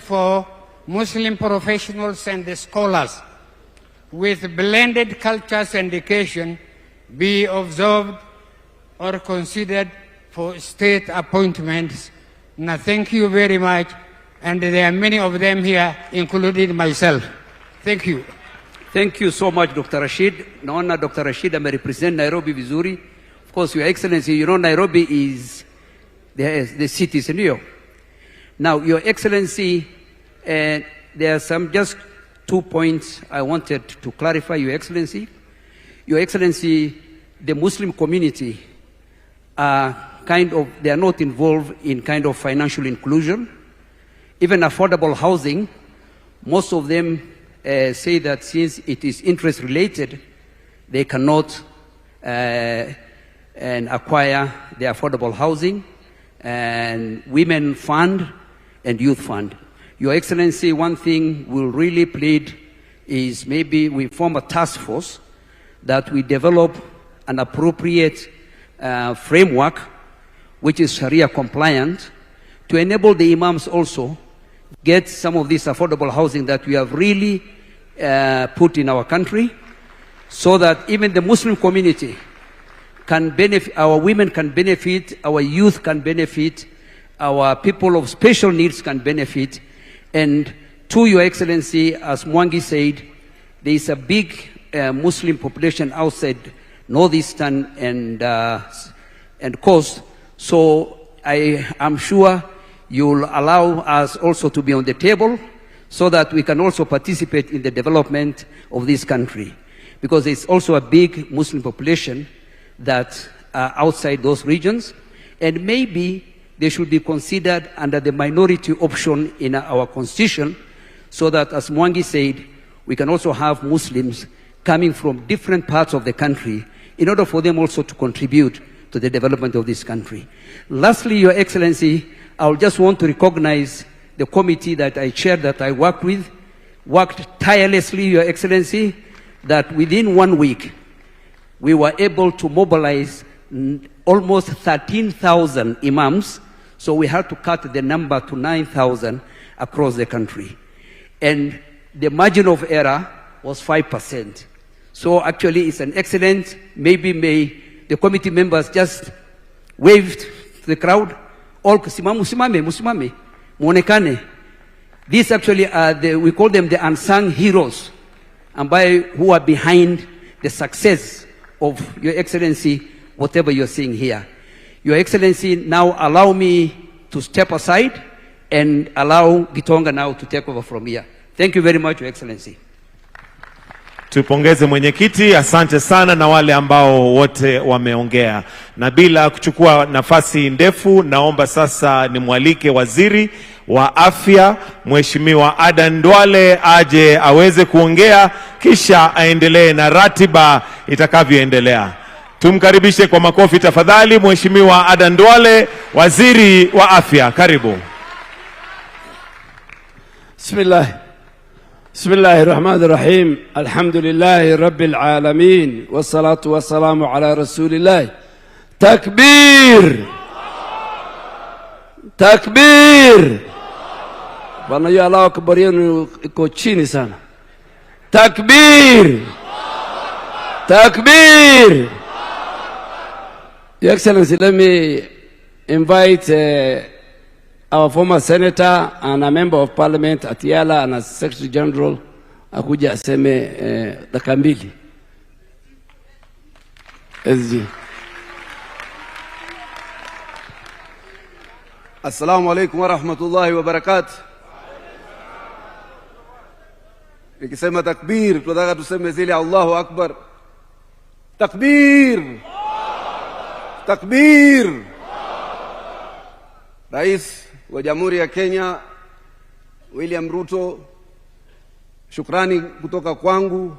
For Muslim professionals and scholars with blended cultures and education be observed or considered for state appointments. Now, thank you very much. And there are many of them here, including myself. Thank you. Thank you so much, Dr. Rashid. Naona Dr. Rashid amerepresent Nairobi vizuri. Of course, Your Excellency, you know Nairobi is the city, si ndio? Now, Your Excellency, there are some just 2 points I wanted to clarify, Your Excellency. Your Excellency, the Muslim community are kind of, they are not involved in kind of financial inclusion. Even affordable housing, most of them say that since it is interest related, they cannot and acquire the affordable housing, and women fund and youth fund. Your Excellency, one thing we'll really plead is maybe we form a task force that we develop an appropriate framework which is Sharia compliant to enable the imams also get some of this affordable housing that we have really put in our country, so that even the Muslim community can benefit, our women can benefit, our youth can benefit, our people of special needs can benefit. And to Your Excellency, as Mwangi said, there is a big Muslim population outside northeastern and coast. So I am sure you'll allow us also to be on the table so that we can also participate in the development of this country. Because there's also a big Muslim population that are outside those regions, and maybe they should be considered under the minority option in our constitution, so that, as Mwangi said, we can also have Muslims coming from different parts of the country in order for them also to contribute to the development of this country. Lastly, Your Excellency, I would just want to recognize the committee that I chaired, that I worked with, worked tirelessly, Your Excellency, that within 1 week, we were able to mobilize almost 13,000 imams, so we had to cut the number to 9,000 across the country. And the margin of error was 5%. So actually it's an excellent, maybe may the committee members just waved to the crowd, all musimame, musimame, muonekane. These actually are the, we call them the unsung heroes, and by who are behind the success of Your Excellency, whatever you're seeing here. Your Excellency, now allow me to step aside and allow Gitonga now to take over from here. Thank you very much, Your Excellency. Tupongeze mwenyekiti, asante sana na wale ambao wote wameongea. Na bila kuchukua nafasi ndefu, naomba sasa nimwalike waziri wa afya Mheshimiwa Adan Duale aje aweze kuongea, kisha aendelee na ratiba itakavyoendelea. Tumkaribishe kwa makofi tafadhali Mheshimiwa Adan Duale, waziri wa afya. Karibu. Bismillah. Bismillahir Rahmanir Rahim. Alhamdulillahi Rabbil Alamin. Wassalatu wassalamu ala Rasulillah. Takbir! Takbir! Bwana, hiyo Allahu Akbar yenu iko chini sana. Takbir! Takbir! Your Excellency, let me invite our former senator and a member of parliament at Yala and a secretary general akuja aseme dakika mbili. SG. Assalamu alaikum wa rahmatullahi wa barakatuh. Nikisema takbir tunataka tuseme zile Allahu Akbar. Takbir! Takbir! Rais wa Jamhuri ya Kenya William Ruto, shukrani kutoka kwangu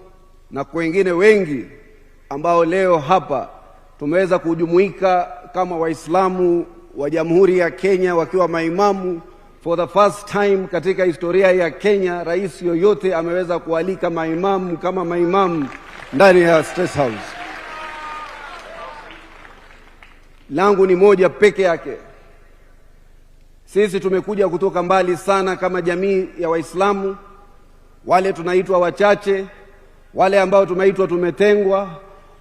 na kwa wengine wengi ambao leo hapa tumeweza kujumuika kama Waislamu wa Jamhuri ya Kenya wakiwa maimamu. For the first time katika historia ya Kenya, rais yoyote ameweza kualika maimamu kama maimamu ndani ya State House. Langu ni moja peke yake. Sisi tumekuja kutoka mbali sana kama jamii ya Waislamu, wale tunaitwa wachache, wale ambao tumeitwa tumetengwa,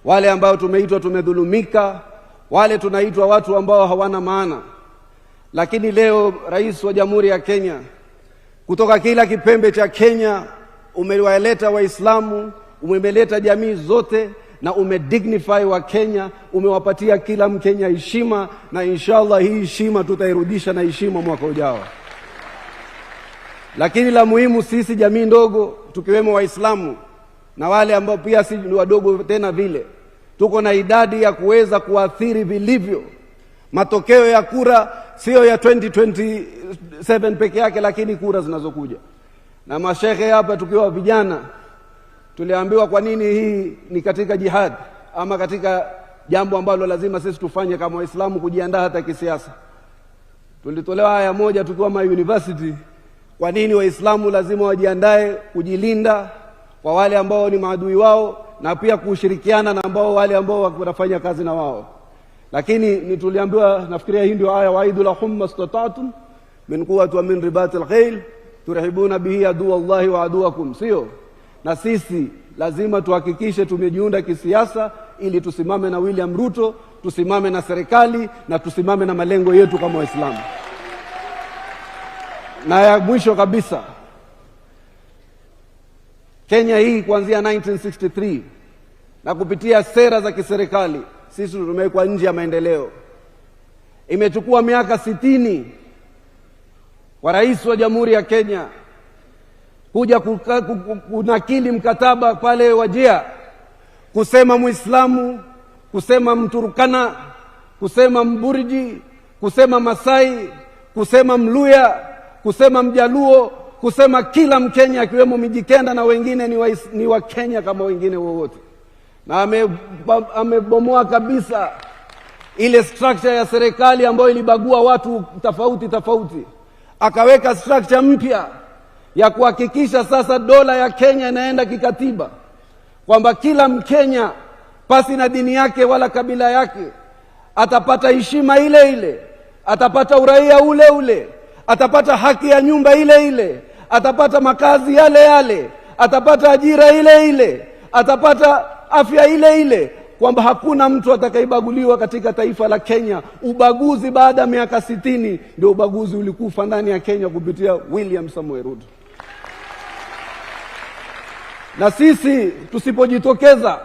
wale ambao tumeitwa tumedhulumika, wale tunaitwa watu ambao hawana maana. Lakini leo, Rais wa Jamhuri ya Kenya, kutoka kila kipembe cha Kenya umewaleta Waislamu, umeleta jamii zote na umedignify Wakenya, umewapatia kila Mkenya heshima, na inshallah hii heshima tutairudisha na heshima mwaka ujao. Lakini la muhimu, sisi jamii ndogo tukiwemo Waislamu na wale ambao pia si wadogo tena vile, tuko na idadi ya kuweza kuathiri vilivyo matokeo ya kura, sio ya 2027 peke yake, lakini kura zinazokuja. Na mashehe hapa tukiwa vijana tuliambiwa kwa nini hii ni katika jihad ama katika jambo ambalo lazima sisi tufanye kama Waislamu kujiandaa hata kisiasa. Tulitolewa aya moja tukiwa ma university, kwa nini Waislamu lazima wajiandae kujilinda kwa wale ambao ni maadui wao na pia kushirikiana na ambao wale ambao wanafanya kazi na wao. Lakini ni tuliambiwa, nafikiria hii ndio aya, وأعدوا لهم ما استطعتم من قوة ومن رباط الخيل ترهبون به عدو الله وعدوكم, sio? Na sisi lazima tuhakikishe tumejiunda kisiasa ili tusimame na William Ruto, tusimame na serikali na tusimame na malengo yetu kama Waislamu. Na ya mwisho kabisa, Kenya hii kuanzia 1963 na kupitia sera za kiserikali sisi tumewekwa nje ya maendeleo. Imechukua miaka 60 kwa rais wa Jamhuri ya Kenya kuja kunakili mkataba pale Wajir, kusema Muislamu, kusema Mturukana, kusema Mburji, kusema Masai, kusema Mluya, kusema Mjaluo, kusema kila Mkenya akiwemo Mijikenda na wengine ni Wakenya kama wengine wowote, na amebomoa kabisa ile structure ya serikali ambayo ilibagua watu tofauti tofauti, akaweka structure mpya ya kuhakikisha sasa dola ya Kenya inaenda kikatiba, kwamba kila Mkenya pasi na dini yake wala kabila yake atapata heshima ile ile, atapata uraia ule ule, atapata haki ya nyumba ile ile, atapata makazi yale yale, atapata ajira ile ile, atapata afya ile ile, kwamba hakuna mtu atakayebaguliwa katika taifa la Kenya. Ubaguzi baada ya miaka 60 ndio ubaguzi ulikufa ndani ya Kenya kupitia William Samoei Ruto. Na sisi tusipojitokeza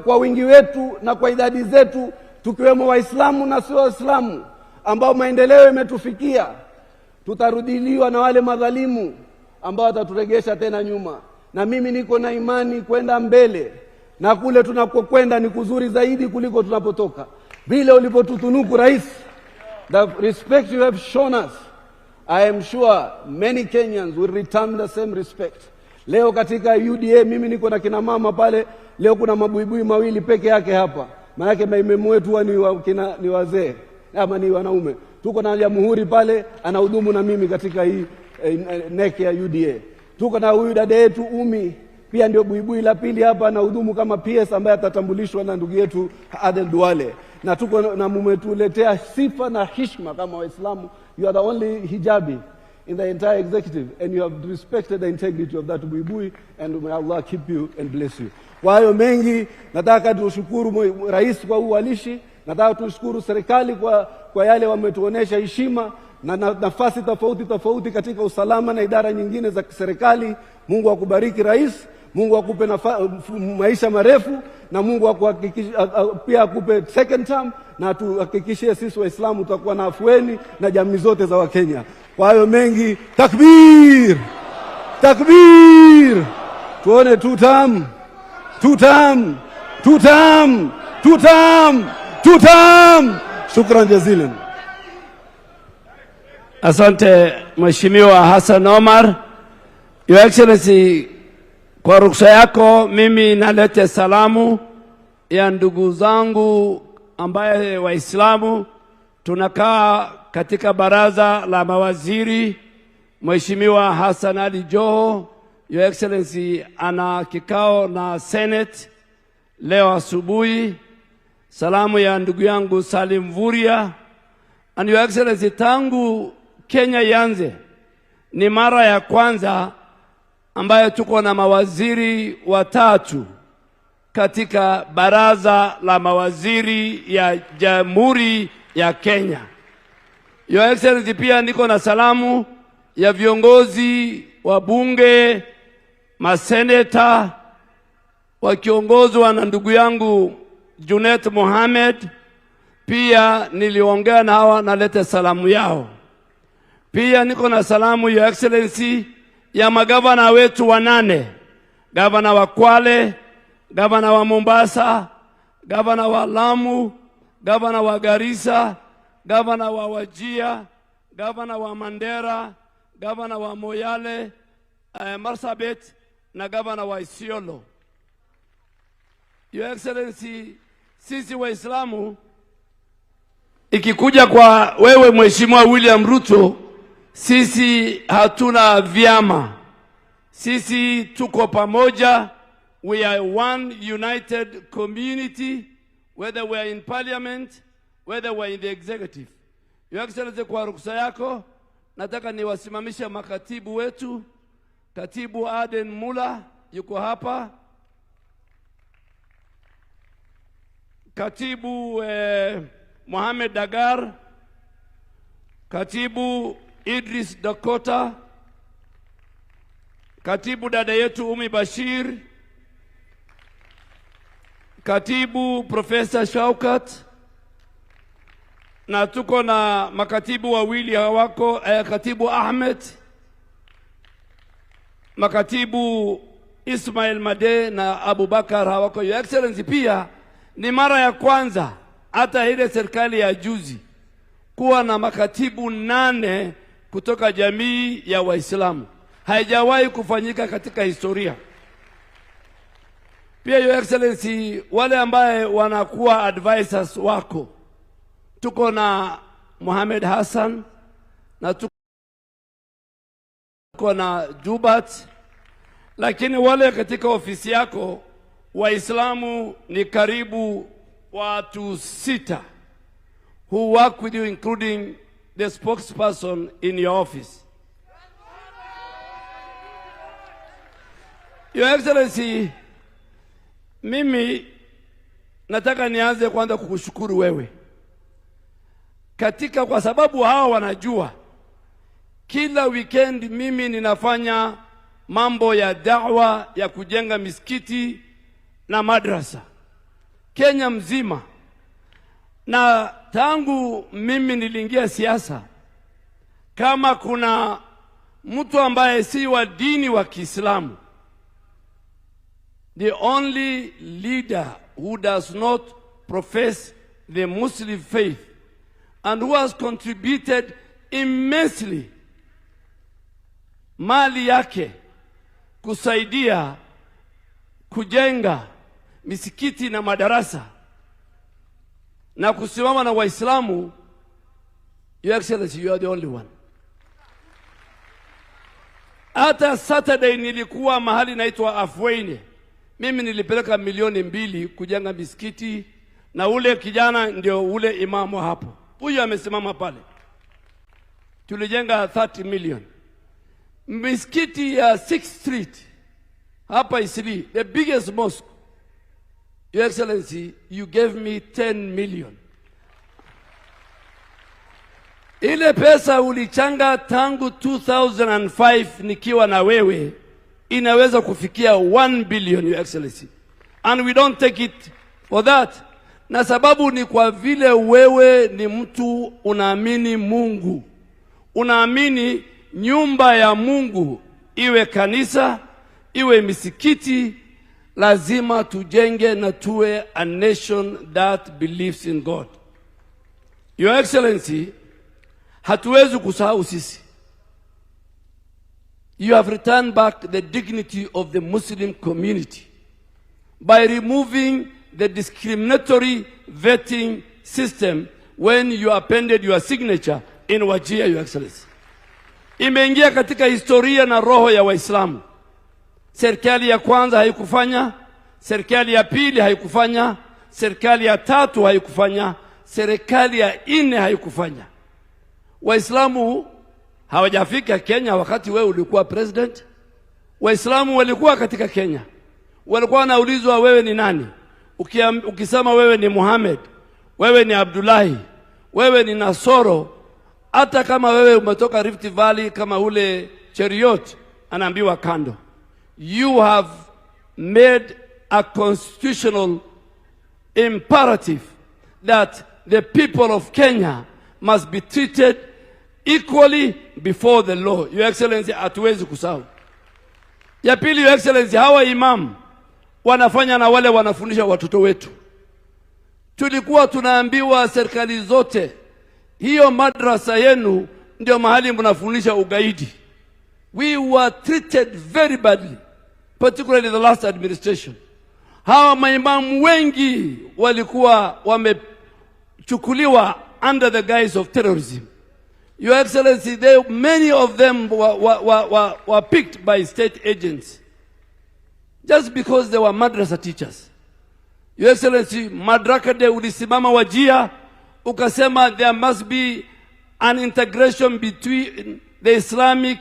kwa wingi wetu na kwa idadi zetu, tukiwemo Waislamu na sio Waislamu ambao maendeleo imetufikia, tutarudiliwa na wale madhalimu ambao wataturegesha tena nyuma. Na mimi niko na imani kwenda mbele na kule tunakokwenda ni kuzuri zaidi kuliko tunapotoka. Vile ulipotutunuku, Rais, the respect you have shown us, I am sure many Kenyans will return the same respect. Leo katika UDA mimi niko na kina mama pale, leo kuna mabuibui mawili peke yake hapa, maanake maimamu wetu huwa ni wazee ama ni wanaume. Tuko na Jamhuri pale anahudumu na mimi katika hii NEC ya UDA. Tuko na huyu dada yetu Umi pia ndio buibui la pili hapa, anahudumu kama PS ambaye atatambulishwa na ndugu yetu Aden Duale. Na tuko na mumetuletea sifa na heshima kama Waislamu. You are the only hijabi in the entire executive and you have respected the integrity of that buibui, and may Allah keep you and bless you. Kwa hayo mengi, nataka tushukuru rais kwa uwalishi, nataka tushukuru serikali kwa yale wametuonesha heshima na nafasi tofauti tofauti katika usalama na idara nyingine za serikali. Mungu akubariki, Rais, Mungu akupe maisha marefu na Mungu akuhakikishe pia akupe second term na tuhakikishie sisi Waislamu tutakuwa na afueni na jamii zote za Wakenya. Kwa hayo mengi, takbir, takbir, tuone two term, two term, two term, two term, two term. شكرا جزيلا. Asante, Mheshimiwa Hassan Omar. Your Excellency, kwa ruksa yako mimi nalete salamu ya ndugu zangu ambaye Waislamu tunakaa katika baraza la mawaziri. Mheshimiwa Hassan Ali Joho, Your Excellency, ana kikao na Senate leo asubuhi. Salamu ya ndugu yangu Salim Mvurya. And Your Excellency, tangu Kenya ianze ni mara ya kwanza ambayo tuko na mawaziri watatu katika baraza la mawaziri ya Jamhuri ya Kenya. Your Excellency, pia niko na salamu ya viongozi wa bunge, maseneta wakiongozwa na ndugu yangu Junet Mohamed. Pia niliongea na hawa, naleta salamu yao. Pia niko na salamu, Your Excellency, ya magavana wetu wanane, gavana wa Kwale, gavana wa Mombasa, gavana wa Lamu, gavana wa Garissa, gavana wa Wajir, gavana wa Mandera, gavana wa Moyale, Marsabit na gavana wa Isiolo. Your Excellency, sisi Waislamu, ikikuja kwa wewe Mheshimiwa William Ruto, sisi hatuna vyama, sisi tuko pamoja. We are one united community, whether we are in parliament, whether we are in the executive. Your Excellency, kwa ruksa yako nataka niwasimamishe makatibu wetu. Katibu Aden Mula yuko hapa, Katibu Mohamed Dagar, Katibu Idris Dakota, Katibu dada yetu Umi Bashir, Katibu Profesa Shaukat, na tuko na makatibu wawili hawako, Katibu Ahmed, makatibu Ismail Made na Abubakar hawako. Your Excellency, pia ni mara ya kwanza hata ile serikali ya juzi kuwa na makatibu 8 kutoka jamii ya Waislamu. Haijawahi kufanyika katika historia. Pia Your Excellency, wale ambaye wanakuwa advisors wako, tuko na Mohamed Hassan na tuko na Jubat, lakini wale katika ofisi yako Waislamu ni karibu watu 6 who work with you, including the spokesperson in your office. Your Excellency, mimi nataka nianze kwanza kukushukuru wewe katika, kwa sababu hawa wanajua kila weekend mimi ninafanya mambo ya da'wa ya kujenga misikiti na madrasa Kenya mzima. Na tangu mimi niliingia siasa, kama kuna mtu ambaye si wa dini wa Kiislamu, the only leader who does not profess the Muslim faith and who has contributed immensely mali yake kusaidia kujenga misikiti na madarasa na kusimama na Waislamu, Your Excellency, you are the only one. Hata Saturday nilikuwa mahali naitwa Afweine. Mimi nilipeleka 2 milioni kujenga misikiti, na ule kijana ndio ule imamu hapo. Huyu amesimama pale. Tulijenga 30 million. Misikiti ya 6th Street hapa Eastleigh, the biggest mosque. Your Excellency, you gave me 10 million. Ile pesa ulichanga tangu 2005 nikiwa na wewe inaweza kufikia 1 billion, Your Excellency. And we don't take it for that. Na sababu ni kwa vile wewe ni mtu unaamini Mungu. Unaamini nyumba ya Mungu, iwe kanisa, iwe misikiti, lazima tujenge na tuwe a nation that believes in God. Your Excellency, hatuwezi kusahau sisi. You have returned back the dignity of the Muslim community by removing the discriminatory vetting system when you appended your signature in Wajir, Your Excellency. Imeingia katika historia na roho ya Waislamu. Serikali ya kwanza haikufanya, serikali ya pili haikufanya, serikali ya tatu haikufanya, serikali ya nne haikufanya. Waislamu hawajafika Kenya wakati wewe ulikuwa president. Waislamu walikuwa katika Kenya, walikuwa wanaulizwa wewe ni nani? Ukisema wewe ni Muhammad, wewe ni Abdullahi, wewe ni Nasoro, hata kama wewe umetoka Rift Valley kama ule Cheruiyot, anaambiwa kando. You have made a constitutional imperative that the people of Kenya must be treated equally before the law. Your Excellency, hatuwezi kusahau. Ya pili, Your Excellency, hawa imam wanafanya na wale wanafundisha watoto wetu. Tulikuwa tunaambiwa serikali zote, hiyo madrasa yenu ndio mahali mnafundisha ugaidi. We were treated very badly, particularly the last administration. Hawa maimamu wengi walikuwa wamechukuliwa under the guise of terrorism. Your Excellency, many of them were picked by state agents just because they were madrasa teachers. Your Excellency, Madaraka Day ulisimama Wajir ukasema there must be an integration between the Islamic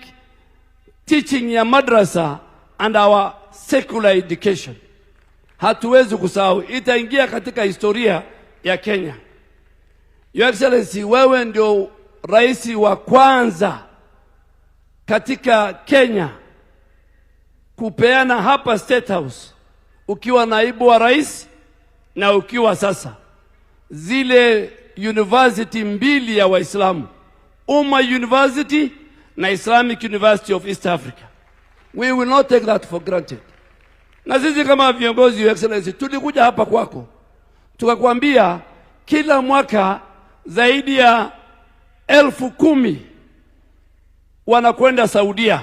teaching ya madrasa and our secular education. Hatuwezi kusahau, itaingia katika historia ya Kenya. Your Excellency, wewe ndio rais wa kwanza katika Kenya kupeana hapa State House ukiwa naibu wa rais na ukiwa sasa zile university mbili ya Waislamu, Umma University na Islamic University of East Africa. We will not take that for granted. Na sisi kama viongozi, Your Excellency, tulikuja hapa kwako tukakwambia kila mwaka zaidi ya 10,000 wanakwenda Saudia,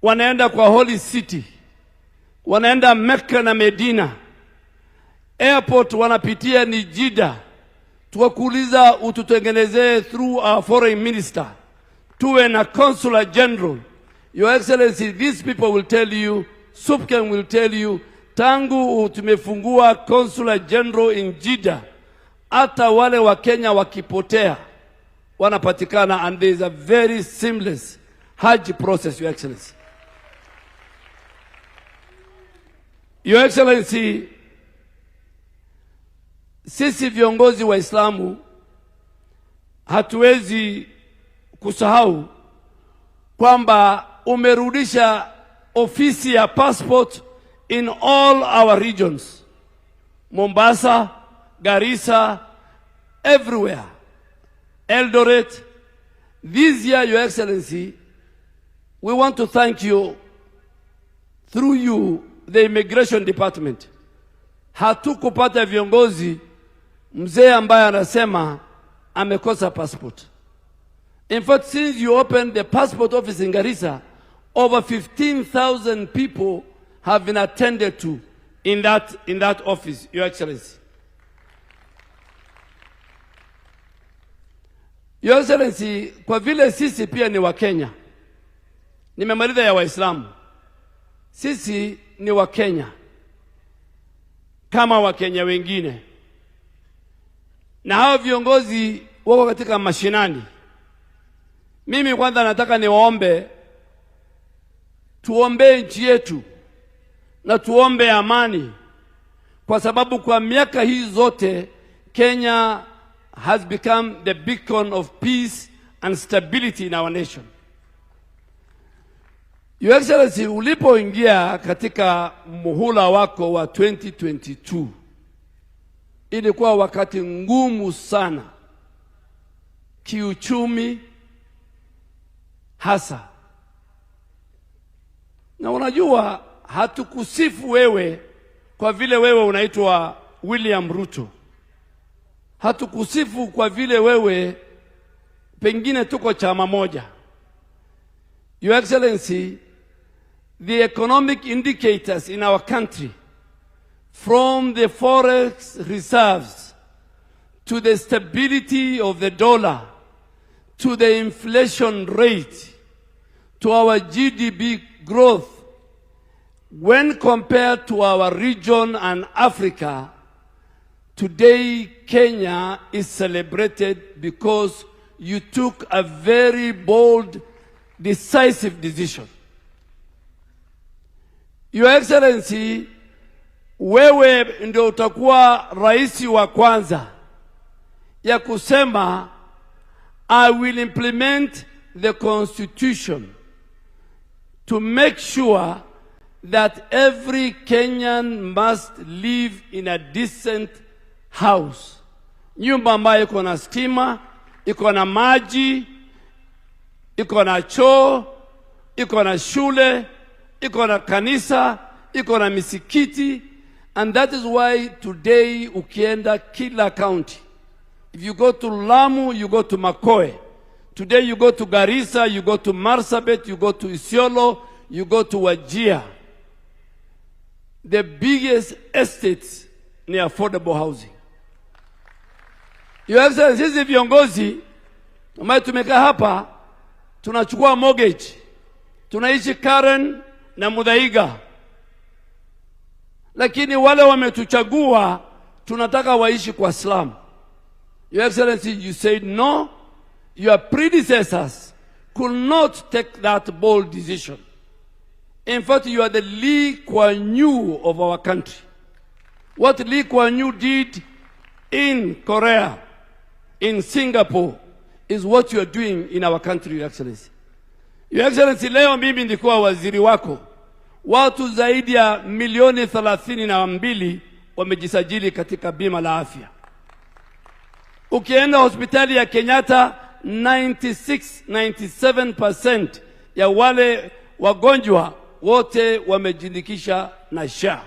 wanaenda kwa Holy City, wanaenda Mecca na Medina, airport wanapitia ni Jida. Tukakuuliza ututengenezee through our foreign minister, tuwe na consular general. Your Excellency, these people will tell you, SUPKEM will tell you, tangu tumefungua consular general in Jeddah, hata wale wa Kenya wakipotea wanapatikana, and there is a very seamless Hajj process, Your Excellency. Your Excellency, sisi viongozi Waislamu hatuwezi kusahau kwamba umerudisha ofisi ya passport in all our regions, Mombasa, Garissa, everywhere, Eldoret. This year, Your Excellency, we want to thank you through you, the Immigration Department. Hatukupata viongozi mzee ambaye anasema amekosa passport. In fact, since you opened the passport office in Garissa, over 15,000 people have been attended to in that office, Your Excellency. Your Excellency, kwa vile sisi pia ni Wakenya, nimemaliza ya Waislamu, sisi ni Wakenya kama Wakenya wengine, na hao viongozi wako katika mashinani. Mimi kwanza nataka niwaombe, tuombee nchi yetu na tuombe amani, kwa sababu kwa miaka hii zote Kenya has become the beacon of peace and stability in our nation. Your Excellency, ulipoingia katika muhula wako wa 2022, ilikuwa wakati ngumu sana kiuchumi hasa. Na unajua hatukusifu wewe kwa vile wewe unaitwa William Ruto. Hatukusifu kwa vile wewe pengine tuko chama moja. Your Excellency, the economic indicators in our country, from the forex reserves to the stability of the dollar, to the inflation rate, to our GDP growth, when compared to our region and Africa, today Kenya is celebrated because you took a very bold, decisive decision. Your Excellency, wewe ndio utakuwa rais wa kwanza ya kusema, "I will implement the constitution to make sure that every Kenyan must live in a decent house." Nyumba ambayo iko na stima, iko na maji, iko na choo, iko na shule, iko na kanisa, iko na misikiti. And that is why today ukienda kila county, if you go to Lamu, you go to Makoe. Today you go to Garissa, you go to Marsabit, you go to Isiolo, you go to Wajir. The biggest estates ni affordable housing. Your Excellency, sisi viongozi ambayo tumekaa hapa tunachukua mortgage, tunaishi Karen na Muthaiga, lakini wale wametuchagua tunataka waishi kwa slum. Your Excellency, you said no. Your predecessors could not take that bold decision. In fact, you are the Lee Kuan Yew of our country. What Lee Kuan Yew did in Korea, in Singapore, is what you are doing in our country, Your Excellency. Your Excellency, leo mimi nilikuwa waziri wako. Watu zaidi ya milioni 32 wamejisajili katika bima la afya. Ukienda hospitali ya Kenyatta, 96, 97% ya wale wagonjwa wote wamejiandikisha na SHA.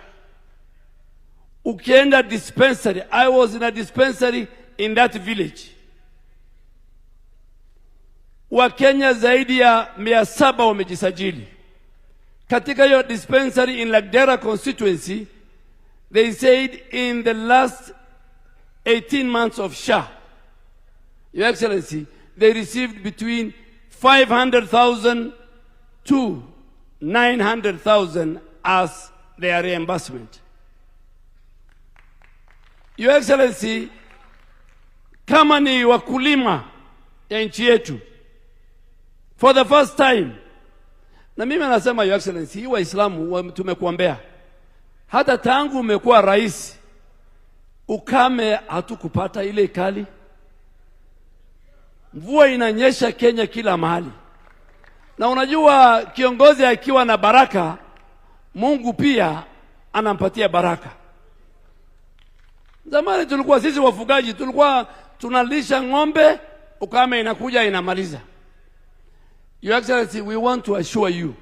Ukienda dispensary, I was in a dispensary in that village. Wakenya zaidi ya 700 wamejisajili katika hiyo dispensary in Lagdera constituency. They said in the last 18 months of SHA, Your Excellency, they received between 500,000 to 900,000 as their reimbursement. Your Excellency, kama ni wakulima ya nchi yetu, for the first time, na mimi nasema, Your Excellency, hii Waislamu tumekuombea, hata tangu umekuwa rais, ukame hatukupata ile kali. Mvua inanyesha Kenya kila mahali. Na unajua kiongozi akiwa na baraka, Mungu pia anampatia baraka. Zamani tulikuwa sisi wafugaji, tulikuwa tunalisha ng'ombe, ukame inakuja inamaliza. Your Excellency, we want to assure you,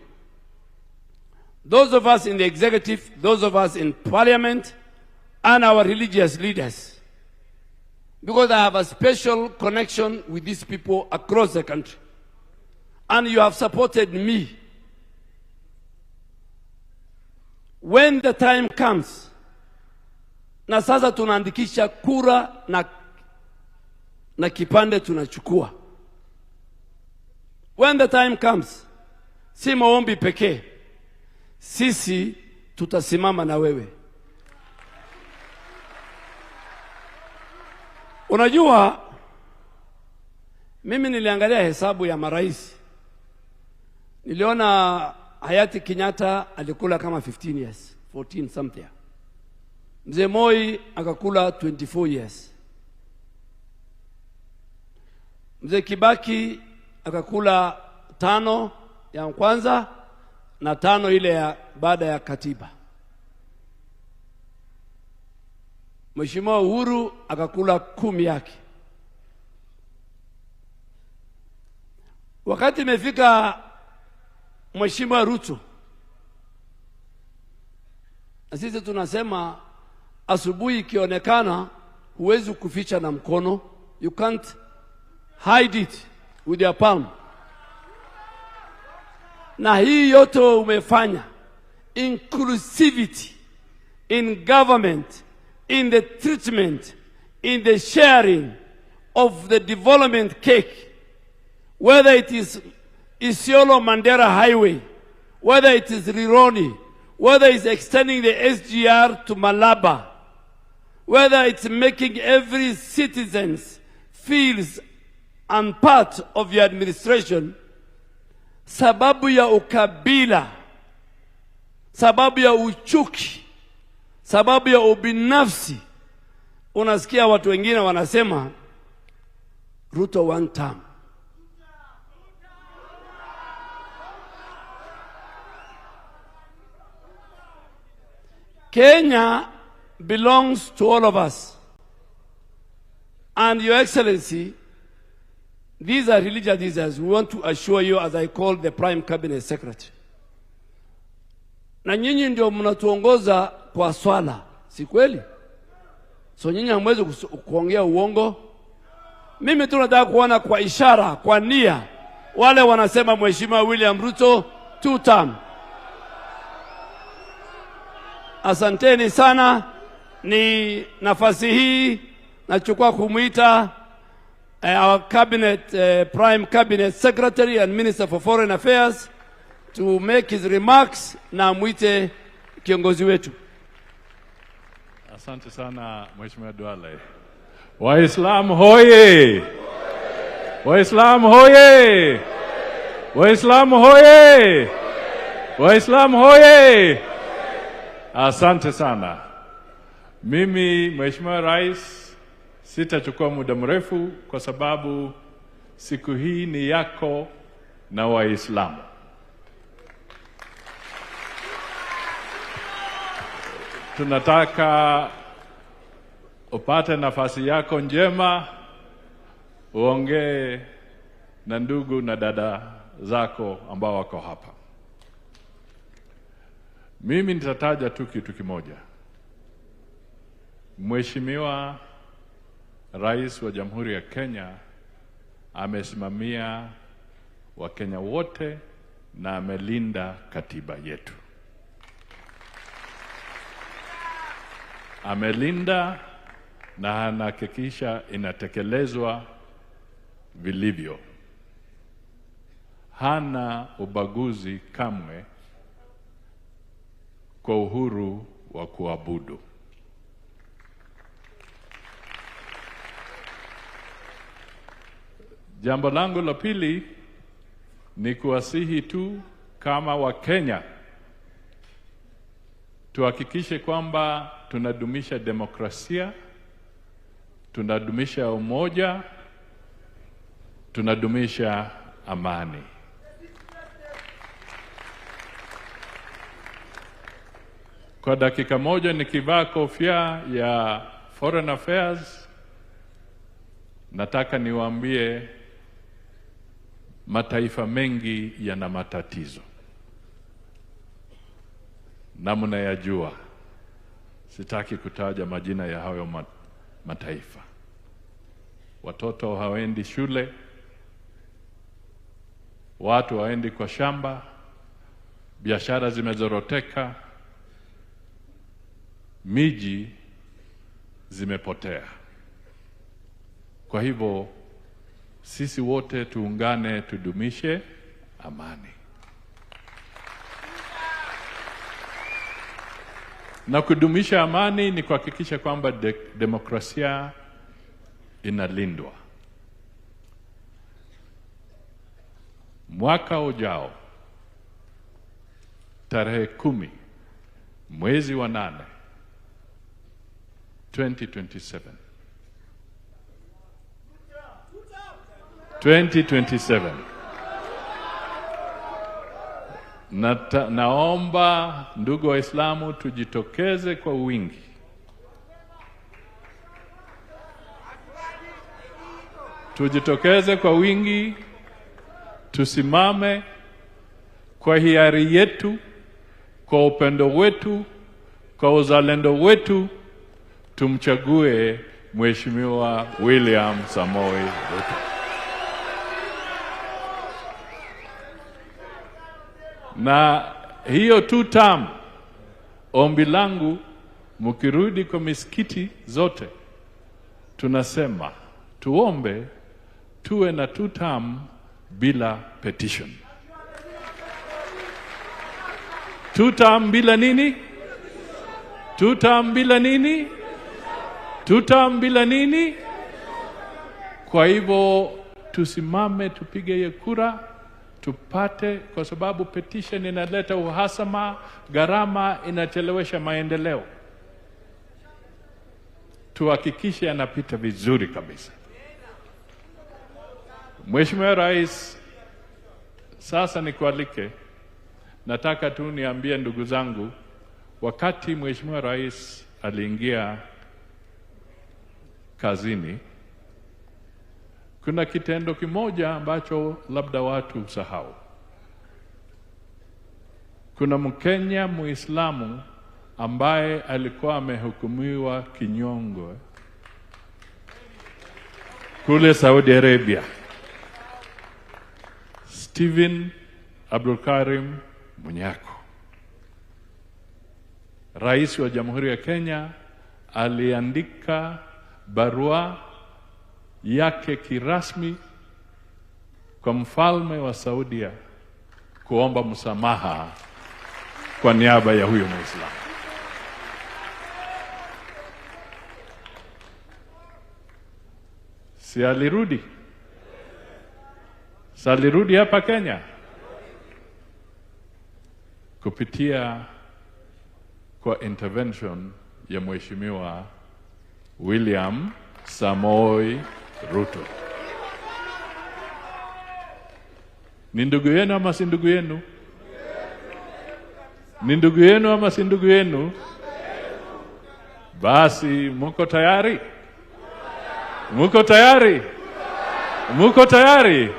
those of us in the executive, those of us in parliament, and our religious leaders, because I have a special connection with these people across the country, and you have supported me. When the time comes, na sasa tunaandikisha kura na kipande tunachukua. When the time comes, si maombi pekee, sisi tutasimama na wewe. Unajua, mimi niliangalia hesabu ya marais. Niliona hayati Kenyatta alikula kama 15 years, 14 something. Mzee Moi akakula 24 years. Mzee Kibaki akakula 5 ya kwanza na 5 ile ya baada ya katiba. Mheshimiwa Uhuru akakula 10 yake. Wakati imefika Mheshimiwa Ruto, na sisi tunasema asubuhi ikionekana huwezi kuficha na mkono, you can't hide it with your palm. Na hii yote umefanya, inclusivity in government, in the treatment, in the sharing of the development cake, whether it is Isiolo Mandera Highway, whether it is Rironi, whether it's extending the SGR to Malaba, whether it's making every citizen feels and part of your administration, sababu ya ukabila, sababu ya uchuki, sababu ya ubinafsi, unasikia watu wengine wanasema Ruto one term. Kenya belongs to all of us. And Your Excellency, these are religious leaders. We want to assure you, as I call the Prime Cabinet Secretary. Na nyinyi ndio mnatuongoza kwa swala, si kweli? So nyinyi hamwezi kuongea uongo. Mimi tu nataka kuona kwa ishara, kwa nia, wale wanasema Mheshimiwa William Ruto two term. Asanteni sana. Ni nafasi hii nachukua kumuita our cabinet, Prime Cabinet Secretary and Minister for Foreign Affairs to make his remarks, na muite kiongozi wetu. Asante sana Mheshimiwa Duale. Waislamu hoye! Waislamu hoye! Waislamu hoye! Waislamu hoye! Asante sana. Mimi Mheshimiwa Rais sitachukua muda mrefu kwa sababu siku hii ni yako na Waislamu. Tunataka upate nafasi yako njema, uongee na ndugu na dada zako ambao wako hapa. Mimi nitataja tu kitu kimoja. Mheshimiwa Rais wa Jamhuri ya Kenya amesimamia Wakenya wote na amelinda katiba yetu. Amelinda na anahakikisha inatekelezwa vilivyo. Hana ubaguzi kamwe kwa uhuru wa kuabudu. Jambo langu la pili ni kuwasihi tu kama Wakenya tuhakikishe kwamba tunadumisha demokrasia, tunadumisha umoja, tunadumisha amani. Kwa dakika moja nikivaa kofia ya Foreign Affairs, nataka niwaambie mataifa mengi yana matatizo. Na mnayajua. Sitaki kutaja majina ya hayo mataifa. Watoto hawaendi shule, watu hawaendi kwa shamba, biashara zimezoroteka, miji zimepotea. Kwa hivyo sisi wote tuungane, tudumishe amani. Na kudumisha amani ni kuhakikisha kwamba demokrasia inalindwa. Mwaka ujao tarehe 10 mwezi wa 8 2027 2027 naomba ndugu Waislamu tujitokeze kwa wingi. Tujitokeze kwa wingi, tusimame kwa hiari yetu, kwa upendo wetu, kwa uzalendo wetu, tumchague Mheshimiwa William Samoei Ruto. Na hiyo two term, ombi langu mkirudi kwa misikiti zote, tunasema tuombe tuwe na two term bila petition. Two term bila nini? Two term bila nini? Two term bila nini? Kwa hivyo Tusimame tupige hiyo kura tupate, kwa sababu petition inaleta uhasama, gharama inachelewesha maendeleo. Tuhakikishe anapita vizuri kabisa. Mheshimiwa Rais, sasa nikualike, nataka tu niambie ndugu zangu, wakati Mheshimiwa Rais aliingia kazini, kuna kitendo kimoja ambacho labda watu husahau. Kuna Mkenya Muislamu ambaye alikuwa amehukumiwa kinyongo kule Saudi Arabia, Stephen Abdulkarim Munyakho. Rais wa Jamhuri ya Kenya aliandika barua yake kirasmi kwa mfalme wa Saudia kuomba msamaha kwa niaba ya huyo Muislamu. Si alirudi? Si alirudi hapa Kenya kupitia kwa intervention ya Mheshimiwa William Samoei Ruto. Ni ndugu yenu ama si ndugu yenu? Ni ndugu yenu ama si ndugu yenu? Basi mko tayari? Mko tayari? Mko tayari?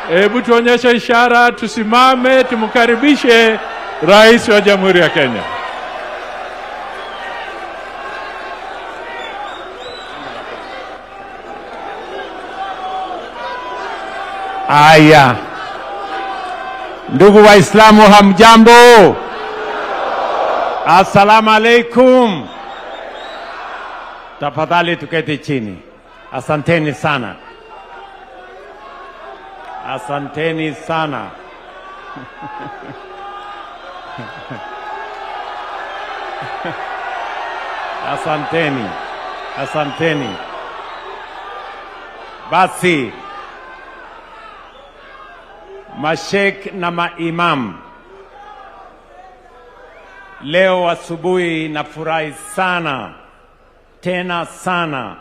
Hebu tuonyeshe ishara, tusimame, tumkaribishe Rais wa Jamhuri ya Kenya. Aya, ndugu Waislamu, hamjambo? Assalamu alaikum. Tafadhali tuketi chini. Asanteni sana, asanteni sana. Asanteni, asanteni. Basi mashek na maimam, leo asubuhi nafurahi sana tena sana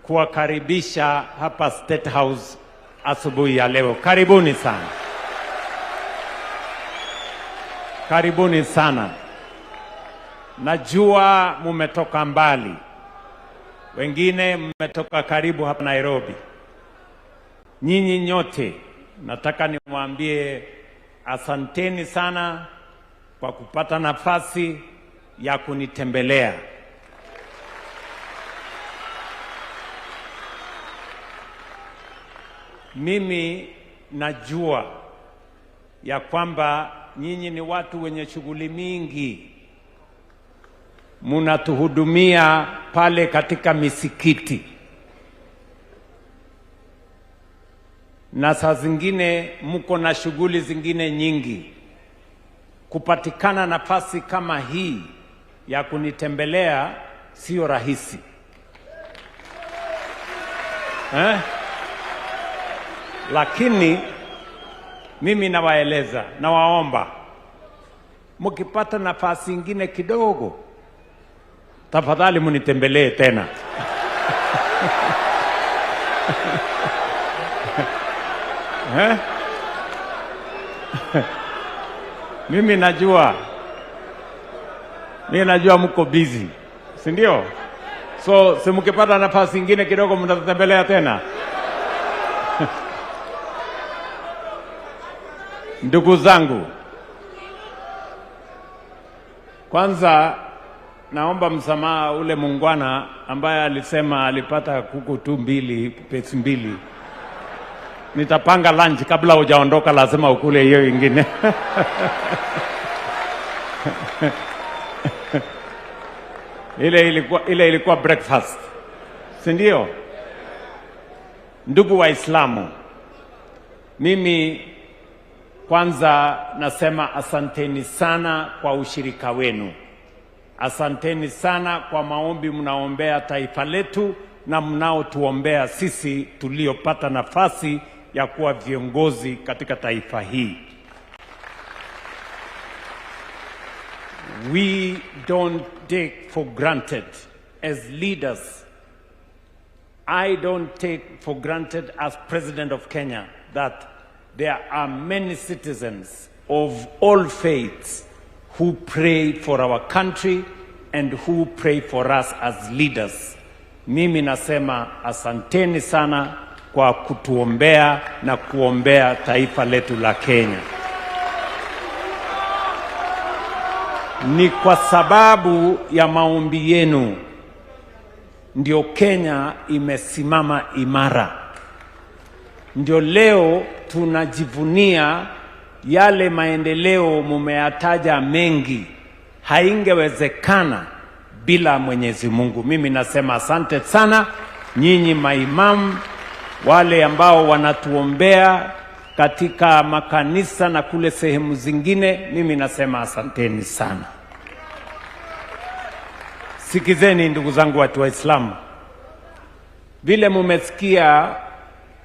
kuwakaribisha hapa State House asubuhi ya leo. Karibuni sana, karibuni sana. Najua mumetoka mbali, wengine mmetoka karibu hapa Nairobi. Nyinyi nyote nataka niwaambie asanteni sana kwa kupata nafasi ya kunitembelea. Mimi najua ya kwamba nyinyi ni watu wenye shughuli mingi, munatuhudumia pale katika misikiti, na saa zingine mko na shughuli zingine nyingi. Kupatikana nafasi kama hii ya kunitembelea sio rahisi, eh? Lakini mimi nawaeleza, nawaomba, mkipata nafasi ingine kidogo, tafadhali munitembelee tena. Eh? Mimi najua mko busy, si ndio? So si mkipata nafasi ingine kidogo mtatembelea tena. Ndugu zangu, kwanza naomba msamaha ule muungwana ambaye alisema alipata kuku tu mbili, pesi mbili. Nitapanga lunch kabla hujaondoka, lazima ukule hiyo ingine. Ile ilikuwa breakfast, si ndio? Ndugu Waislamu, mimi kwanza nasema asanteni sana kwa ushirika wenu. Asanteni sana kwa maombi mnaombea taifa letu na mnaotuombea sisi tuliopata nafasi ya kuwa viongozi katika taifa hii. We don't take for granted as leaders. I don't take for granted as President of Kenya that there are many citizens of all faiths who pray for our country and who pray for us as leaders. Mimi nasema asanteni sana kwa kutuombea na kuombea taifa letu la Kenya. Ni kwa sababu ya maombi yenu ndio Kenya imesimama imara. Ndio leo tunajivunia yale maendeleo mumeyataja mengi. Haingewezekana bila Mwenyezi Mungu. Mimi nasema asante sana nyinyi maimamu, wale ambao wanatuombea katika makanisa na kule sehemu zingine, mimi nasema asanteni sana. Sikizeni ndugu zangu watu Waislamu, vile mumesikia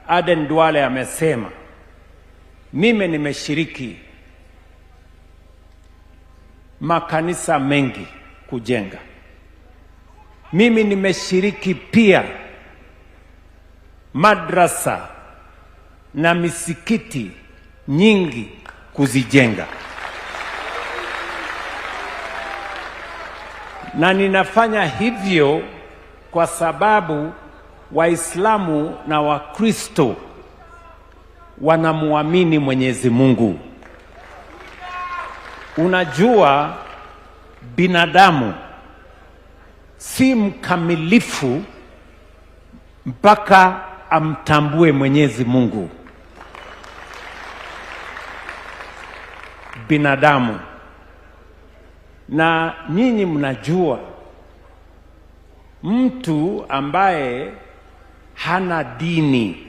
Aden Duale amesema, mimi nimeshiriki makanisa mengi kujenga. Mimi nimeshiriki pia madrasa na misikiti nyingi kuzijenga. Na ninafanya hivyo kwa sababu Waislamu na Wakristo wanamuamini Mwenyezi Mungu. Unajua, binadamu si mkamilifu mpaka amtambue Mwenyezi Mungu. Binadamu. Na nyinyi mnajua mtu ambaye hana dini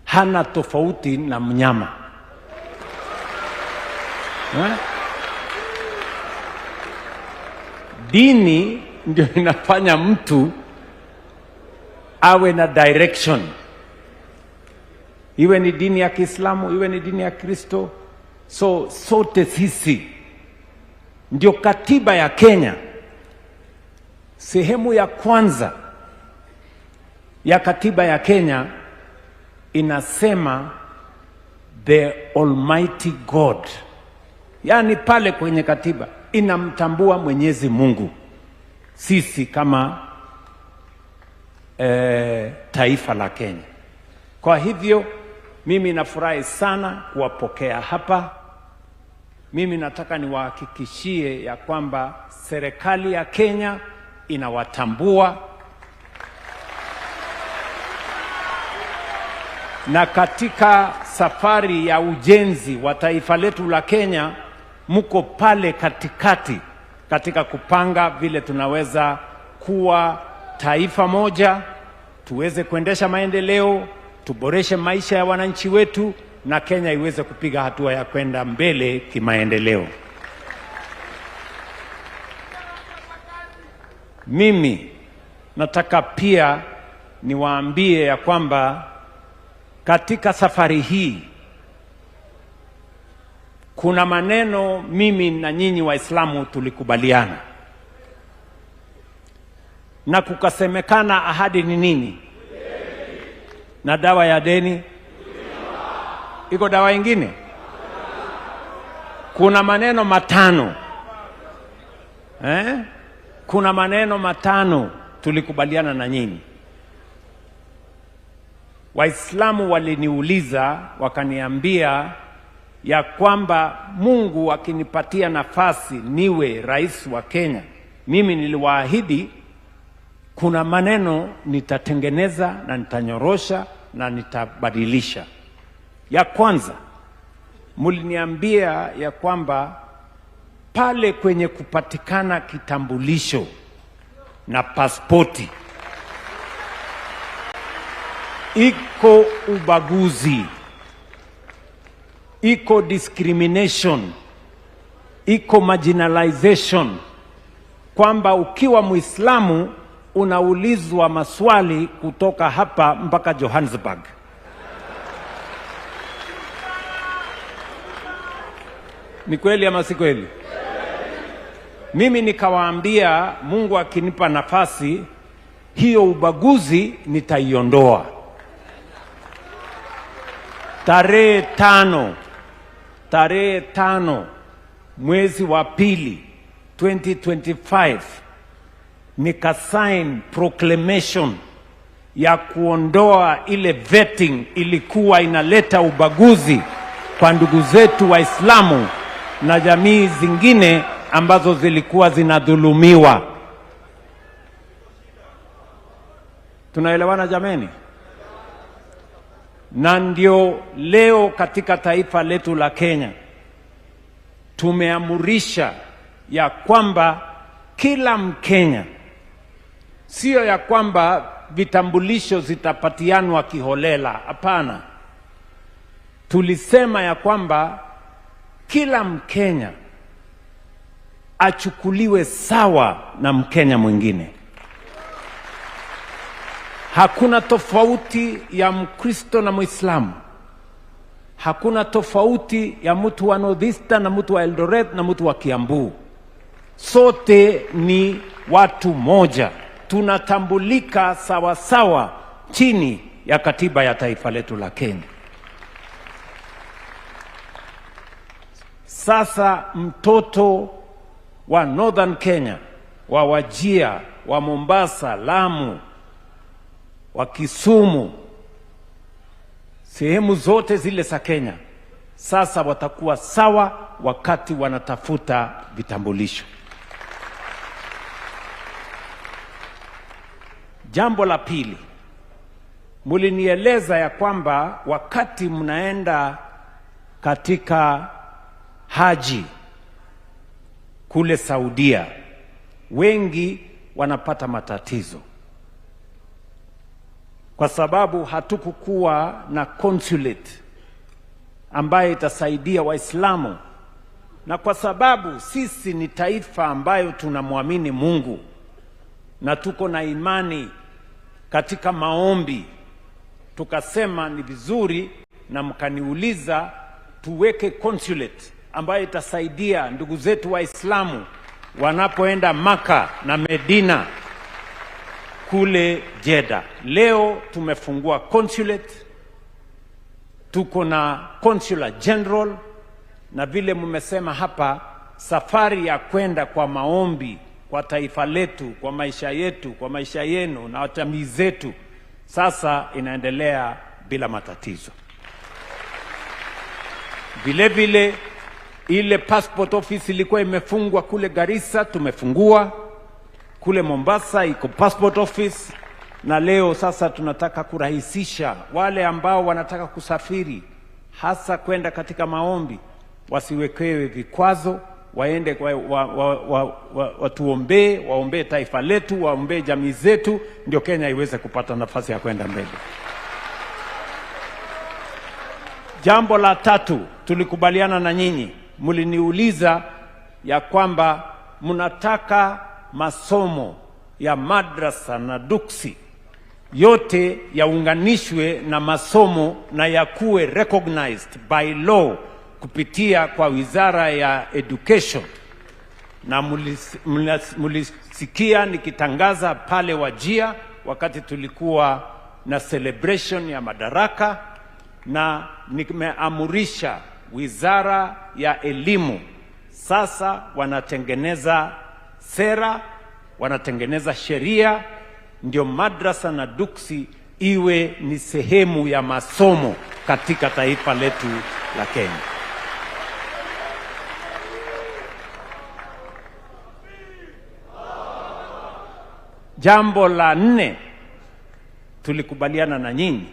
hana tofauti na mnyama. Dini ndio inafanya mtu awe na direction. Iwe ni dini ya Kiislamu, iwe ni dini ya Kristo. So sote sisi ndio katiba ya Kenya. Sehemu ya kwanza ya katiba ya Kenya inasema the Almighty God. Yaani pale kwenye katiba inamtambua Mwenyezi Mungu sisi kama taifa la Kenya. Kwa hivyo mimi nafurahi sana kuwapokea hapa. Mimi nataka niwahakikishie ya kwamba serikali ya Kenya inawatambua, na katika safari ya ujenzi wa taifa letu la Kenya mko pale katikati katika kupanga vile tunaweza kuwa taifa moja, tuweze kuendesha maendeleo, tuboreshe maisha ya wananchi wetu na Kenya iweze kupiga hatua ya kwenda mbele kimaendeleo. Mimi nataka pia niwaambie ya kwamba katika safari hii kuna maneno mimi na nyinyi Waislamu tulikubaliana, na kukasemekana ahadi ni nini? Na dawa ya deni iko dawa ingine? Kuna maneno matano. Kuna maneno matano tulikubaliana na nyinyi. Waislamu waliniuliza wakaniambia ya kwamba Mungu akinipatia nafasi niwe rais wa Kenya, mimi niliwaahidi kuna maneno nitatengeneza na nitanyorosha na nitabadilisha. Ya kwanza, mliniambia ya kwamba pale kwenye kupatikana kitambulisho na pasipoti iko ubaguzi, iko discrimination, iko marginalization, kwamba ukiwa Muislamu unaulizwa maswali kutoka hapa mpaka Johannesburg. Ni kweli ama si kweli? Mimi nikawaambia Mungu akinipa nafasi hiyo ubaguzi nitaiondoa. Tarehe 5 mwezi wa pili 2025 nikasign proclamation ya kuondoa ile vetting ilikuwa inaleta ubaguzi kwa ndugu zetu Waislamu na jamii zingine ambazo zilikuwa zinadhulumiwa. Tunaelewana jameni? Na ndio leo katika taifa letu la Kenya tumeamurisha ya kwamba kila Mkenya, sio ya kwamba vitambulisho zitapatianwa kiholela, hapana. Tulisema ya kwamba kila Mkenya achukuliwe sawa na Mkenya mwingine. Hakuna tofauti ya Mkristo na Muislamu. Hakuna tofauti ya mtu wa North na mtu wa Eldoret na mtu wa Kiambu. Sote ni watu moja. Tunatambulika sawa sawa chini ya katiba ya taifa letu la Kenya. Sasa mtoto wa Northern Kenya, wa Wajir, wa Mombasa, Lamu, wa Kisumu, sehemu zote zile za Kenya, sasa watakuwa sawa wakati wanatafuta vitambulisho. Jambo la pili, mulinieleza ya kwamba wakati mnaenda katika haji kule Saudia, wengi wanapata matatizo kwa sababu hatukukuwa na consulate ambaye itasaidia Waislamu, na kwa sababu sisi ni taifa ambayo tunamwamini Mungu na tuko na imani katika maombi, tukasema ni vizuri, na mkaniuliza tuweke consulate ambayo itasaidia ndugu zetu Waislamu wanapoenda Maka na Medina kule Jeddah. Leo tumefungua consulate, tuko na consular general, na vile mmesema hapa, safari ya kwenda kwa maombi kwa taifa letu, kwa maisha yetu, kwa maisha yenu na jamii zetu, sasa inaendelea bila matatizo. Vile vile ile passport office ilikuwa imefungwa kule Garissa, tumefungua. Kule Mombasa iko passport office, na leo sasa tunataka kurahisisha wale ambao wanataka kusafiri hasa kwenda katika maombi, wasiwekewe vikwazo, waende watuombee, waombee taifa letu, waombee jamii zetu, ndio Kenya iweze kupata nafasi ya kwenda mbele. Jambo la tatu tulikubaliana na nyinyi, mliniuliza ya kwamba mnataka masomo ya madrasa na duksi yote yaunganishwe na masomo na yakuwe recognized by law kupitia kwa Wizara ya Education. Na mulisikia nikitangaza pale Wajir wakati tulikuwa na celebration ya Madaraka, na nimeamurisha Wizara ya Elimu sasa wanatengeneza sera, wanatengeneza sheria, ndio madrasa na duksi iwe ni sehemu ya masomo katika taifa letu la Kenya. Jambo la nne tulikubaliana na nyinyi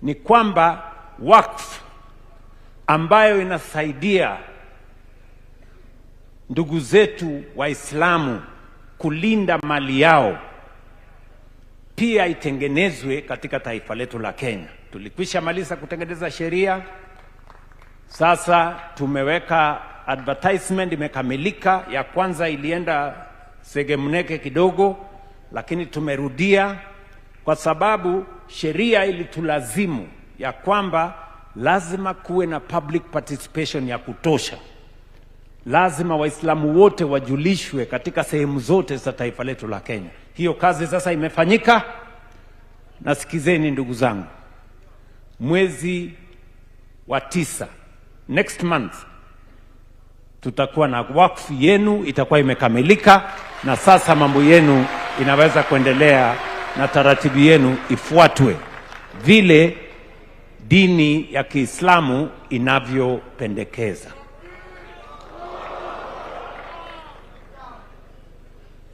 ni kwamba wakfu ambayo inasaidia ndugu zetu Waislamu kulinda mali yao pia itengenezwe katika taifa letu la Kenya. Tulikwisha maliza kutengeneza sheria, sasa tumeweka advertisement imekamilika. Ya kwanza ilienda segemneke kidogo, lakini tumerudia kwa sababu sheria ilitulazimu ya kwamba lazima kuwe na public participation ya kutosha. Lazima Waislamu wote wajulishwe katika sehemu zote za taifa letu la Kenya. Hiyo kazi sasa imefanyika. Na sikizeni ndugu zangu, mwezi wa 9, next month, tutakuwa na wakfu yenu itakuwa imekamilika, na sasa mambo yenu inaweza kuendelea na taratibu yenu ifuatwe vile dini ya Kiislamu inavyopendekeza.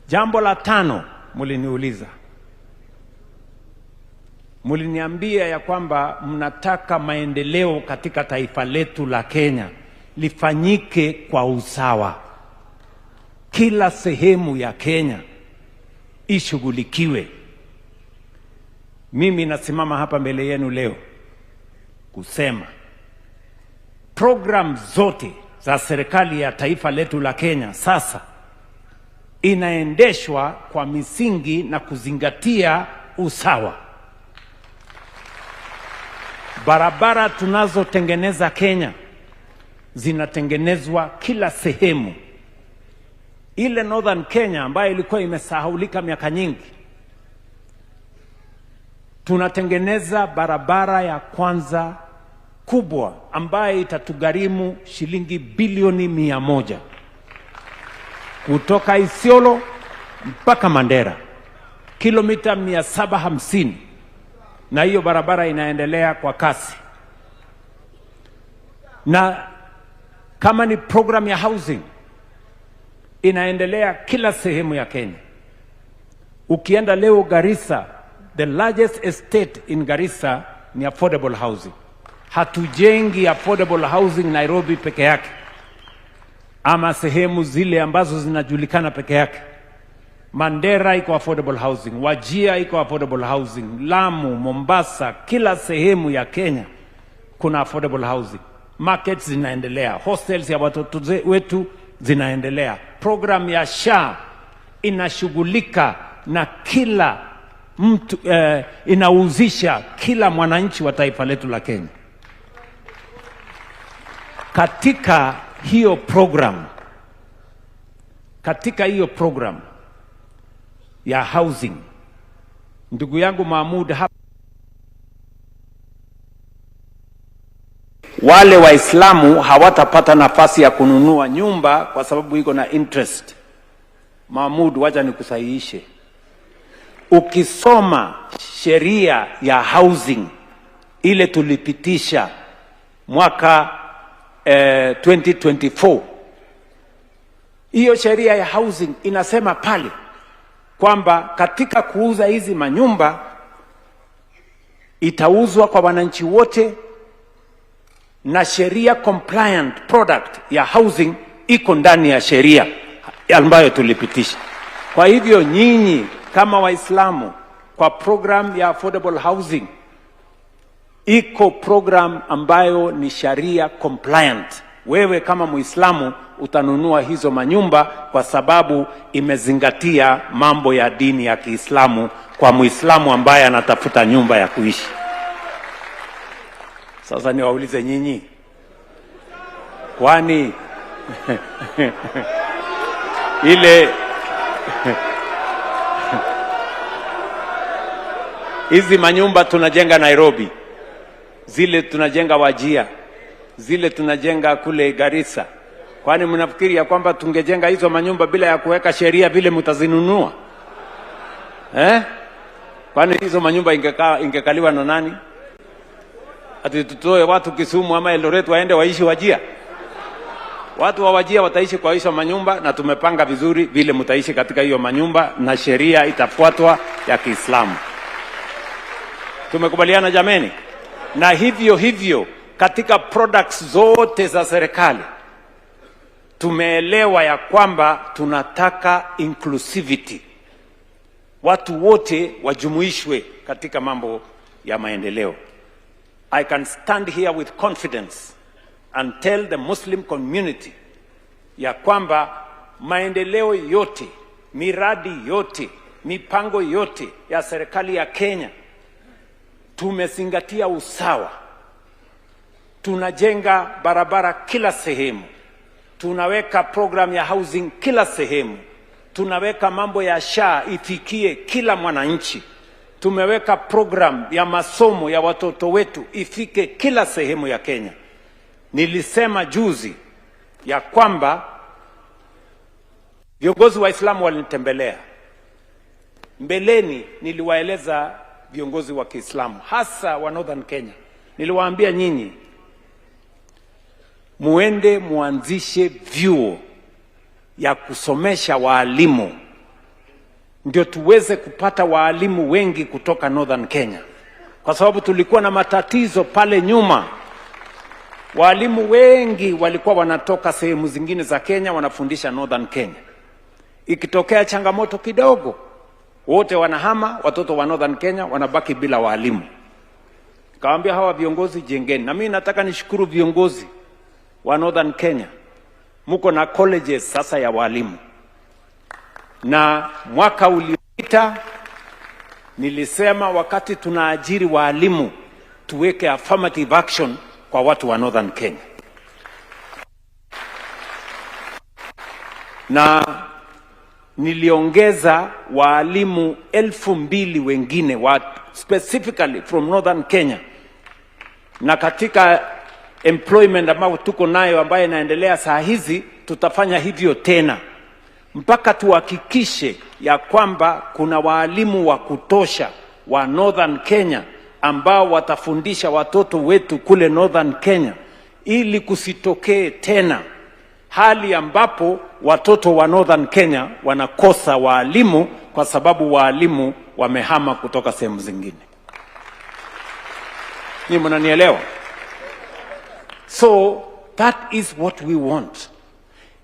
Jambo la 5 mliniuliza, mliniambia ya kwamba mnataka maendeleo katika taifa letu la Kenya lifanyike kwa usawa. Kila sehemu ya Kenya ishughulikiwe. Mimi nasimama hapa mbele yenu leo kusema program zote za serikali ya taifa letu la Kenya sasa inaendeshwa kwa misingi na kuzingatia usawa. Barabara tunazotengeneza Kenya zinatengenezwa kila sehemu. Ile Northern Kenya ambayo ilikuwa imesahaulika miaka nyingi, tunatengeneza barabara ya kwanza kubwa ambayo itatugharimu shilingi bilioni 100 kutoka Isiolo mpaka Mandera, kilomita 750, na hiyo barabara inaendelea kwa kasi. Na kama ni program ya housing inaendelea kila sehemu ya Kenya. Ukienda leo Garissa, the largest estate in Garissa ni affordable housing. Hatujengi affordable housing Nairobi peke yake ama sehemu zile ambazo zinajulikana peke yake. Mandera iko affordable housing, Wajir iko affordable housing, Lamu, Mombasa, kila sehemu ya Kenya kuna affordable housing. Markets zinaendelea, hostels ya watoto wetu zinaendelea. Program ya SHA inashughulika na kila mtu, inahusisha kila mwananchi wa taifa letu la Kenya. Katika hiyo program ya housing, ndugu yangu Mahmoud hapa, wale Waislamu hawatapata nafasi ya kununua nyumba kwa sababu iko na interest. Mahmoud, wacha nikusahihishe. Ukisoma sheria ya housing ile tulipitisha mwaka 2024, hiyo sheria ya housing inasema pale kwamba katika kuuza hizi manyumba itauzwa kwa wananchi wote, na sheria compliant product ya housing iko ndani ya sheria ambayo tulipitisha. Kwa hivyo nyinyi kama Waislamu, kwa program ya affordable housing iko program ambayo ni sharia compliant. Wewe kama Muislamu utanunua hizo manyumba kwa sababu imezingatia mambo ya dini ya Kiislamu kwa Muislamu ambaye anatafuta nyumba ya kuishi. Sasa niwaulize nyinyi, kwani ile hizi manyumba tunajenga Nairobi, zile tunajenga Wajir, zile tunajenga kule Garissa, kwani mnafikiri ya kwamba tungejenga hizo manyumba bila ya kuweka sheria vile mtazinunua? Kwani hizo manyumba ingekaliwa na nani? Ati tutoe watu Kisumu ama Eldoret waende waishi Wajir? Watu wa Wajir wataishi kwa hizo manyumba, na tumepanga vizuri vile mtaishi katika hiyo manyumba na sheria itafuatwa ya Kiislamu. Tumekubaliana jameni? Na hivyo hivyo katika products zote za serikali tumeelewa ya kwamba tunataka inclusivity, watu wote wajumuishwe katika mambo ya maendeleo. I can stand here with confidence and tell the Muslim community ya kwamba maendeleo yote, miradi yote Mipango yote ya serikali ya Kenya tumezingatia usawa. Tunajenga barabara kila sehemu, tunaweka program ya housing kila sehemu, tunaweka mambo ya SHA ifikie kila mwananchi, tumeweka program ya masomo ya watoto wetu ifike kila sehemu ya Kenya. Nilisema juzi ya kwamba viongozi Waislamu walinitembelea. Mbeleni niliwaeleza viongozi wa Kiislamu hasa wa Northern Kenya, niliwaambia nyinyi muende muanzishe vyuo ya kusomesha waalimu ndio tuweze kupata waalimu wengi kutoka Northern Kenya, kwa sababu tulikuwa na matatizo pale nyuma. Waalimu wengi walikuwa wanatoka sehemu zingine za Kenya wanafundisha Northern Kenya. Ikitokea changamoto kidogo, wote wanahama, watoto wa Northern Kenya wanabaki bila waalimu. Kawaambia hawa viongozi, jengeni. Na mimi nataka nishukuru viongozi wa Northern Kenya, muko na colleges sasa ya walimu, na mwaka uliopita nilisema wakati tunaajiri waalimu tuweke affirmative action kwa watu wa Northern Kenya, na niliongeza waalimu 2,000 wengine wa specifically from Northern Kenya, na katika employment ambayo tuko nayo ambayo inaendelea saa hizi, tutafanya hivyo tena mpaka tuhakikishe ya kwamba kuna waalimu wa kutosha wa Northern Kenya ambao watafundisha watoto wetu kule Northern Kenya, ili kusitokee tena hali ambapo watoto wa Northern Kenya wanakosa waalimu kwa sababu waalimu wamehama kutoka sehemu zingine. Ni mnanielewa? So that is what we want.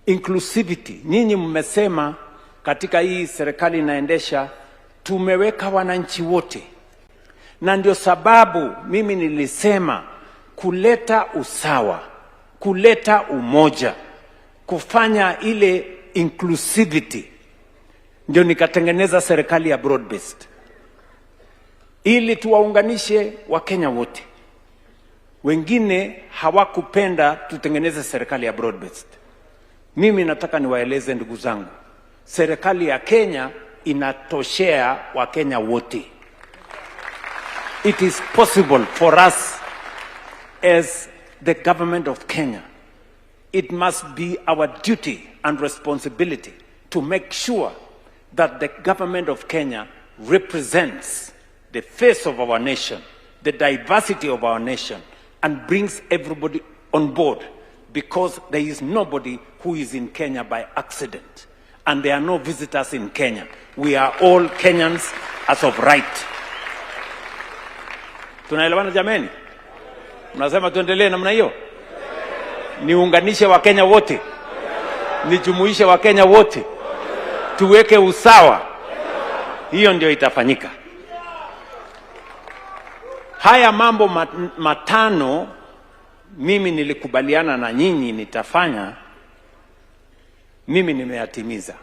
Inclusivity. Nyinyi mmesema katika hii serikali inaendesha, tumeweka wananchi wote, na ndio sababu mimi nilisema kuleta usawa, kuleta umoja, kufanya ile inclusivity, ndio nikatengeneza serikali ya broad based ili tuwaunganishe Wakenya wote. Wengine hawakupenda tutengeneze serikali ya broad based. Mimi nataka niwaeleze ndugu zangu, serikali ya Kenya inatoshea Wakenya wote. It is possible for us as the government of Kenya. It must be our duty and responsibility to make sure that the government of Kenya represents the face of our nation, the diversity of our nation, and brings everybody on board, because there is nobody who is in Kenya by accident, and there are no visitors in Kenya. We are all Kenyans as of right. Tunaelewana jameni? Mnasema tuendelee namna hiyo? Niunganishe Wakenya wote, nijumuishe Wakenya wote, tuweke usawa. Hiyo ndio itafanyika. Haya mambo matano mimi nilikubaliana na nyinyi nitafanya, mimi nimeyatimiza,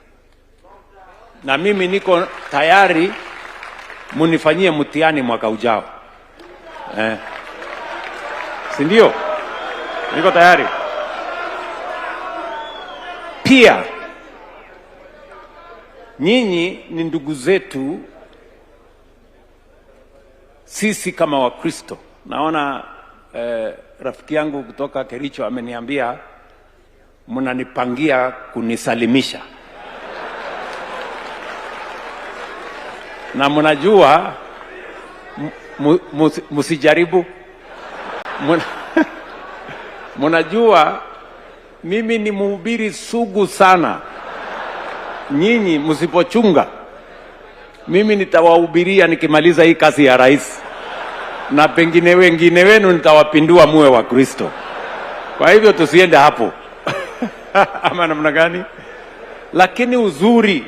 na mimi niko tayari munifanyie mtihani mwaka ujao, si ndio? Niko tayari. Pia nyinyi ni ndugu zetu sisi kama Wakristo. Naona rafiki yangu kutoka Kericho ameniambia mnanipangia kunisalimisha. Na mnajua msijaribu. Mnajua mimi ni mhubiri sugu sana. Nyinyi msipochunga, mimi nitawahubiria nikimaliza hii kazi ya rais, na pengine wengine wenu nitawapindua muwe wa Kristo. Kwa hivyo tusiende hapo ama namna gani? Lakini uzuri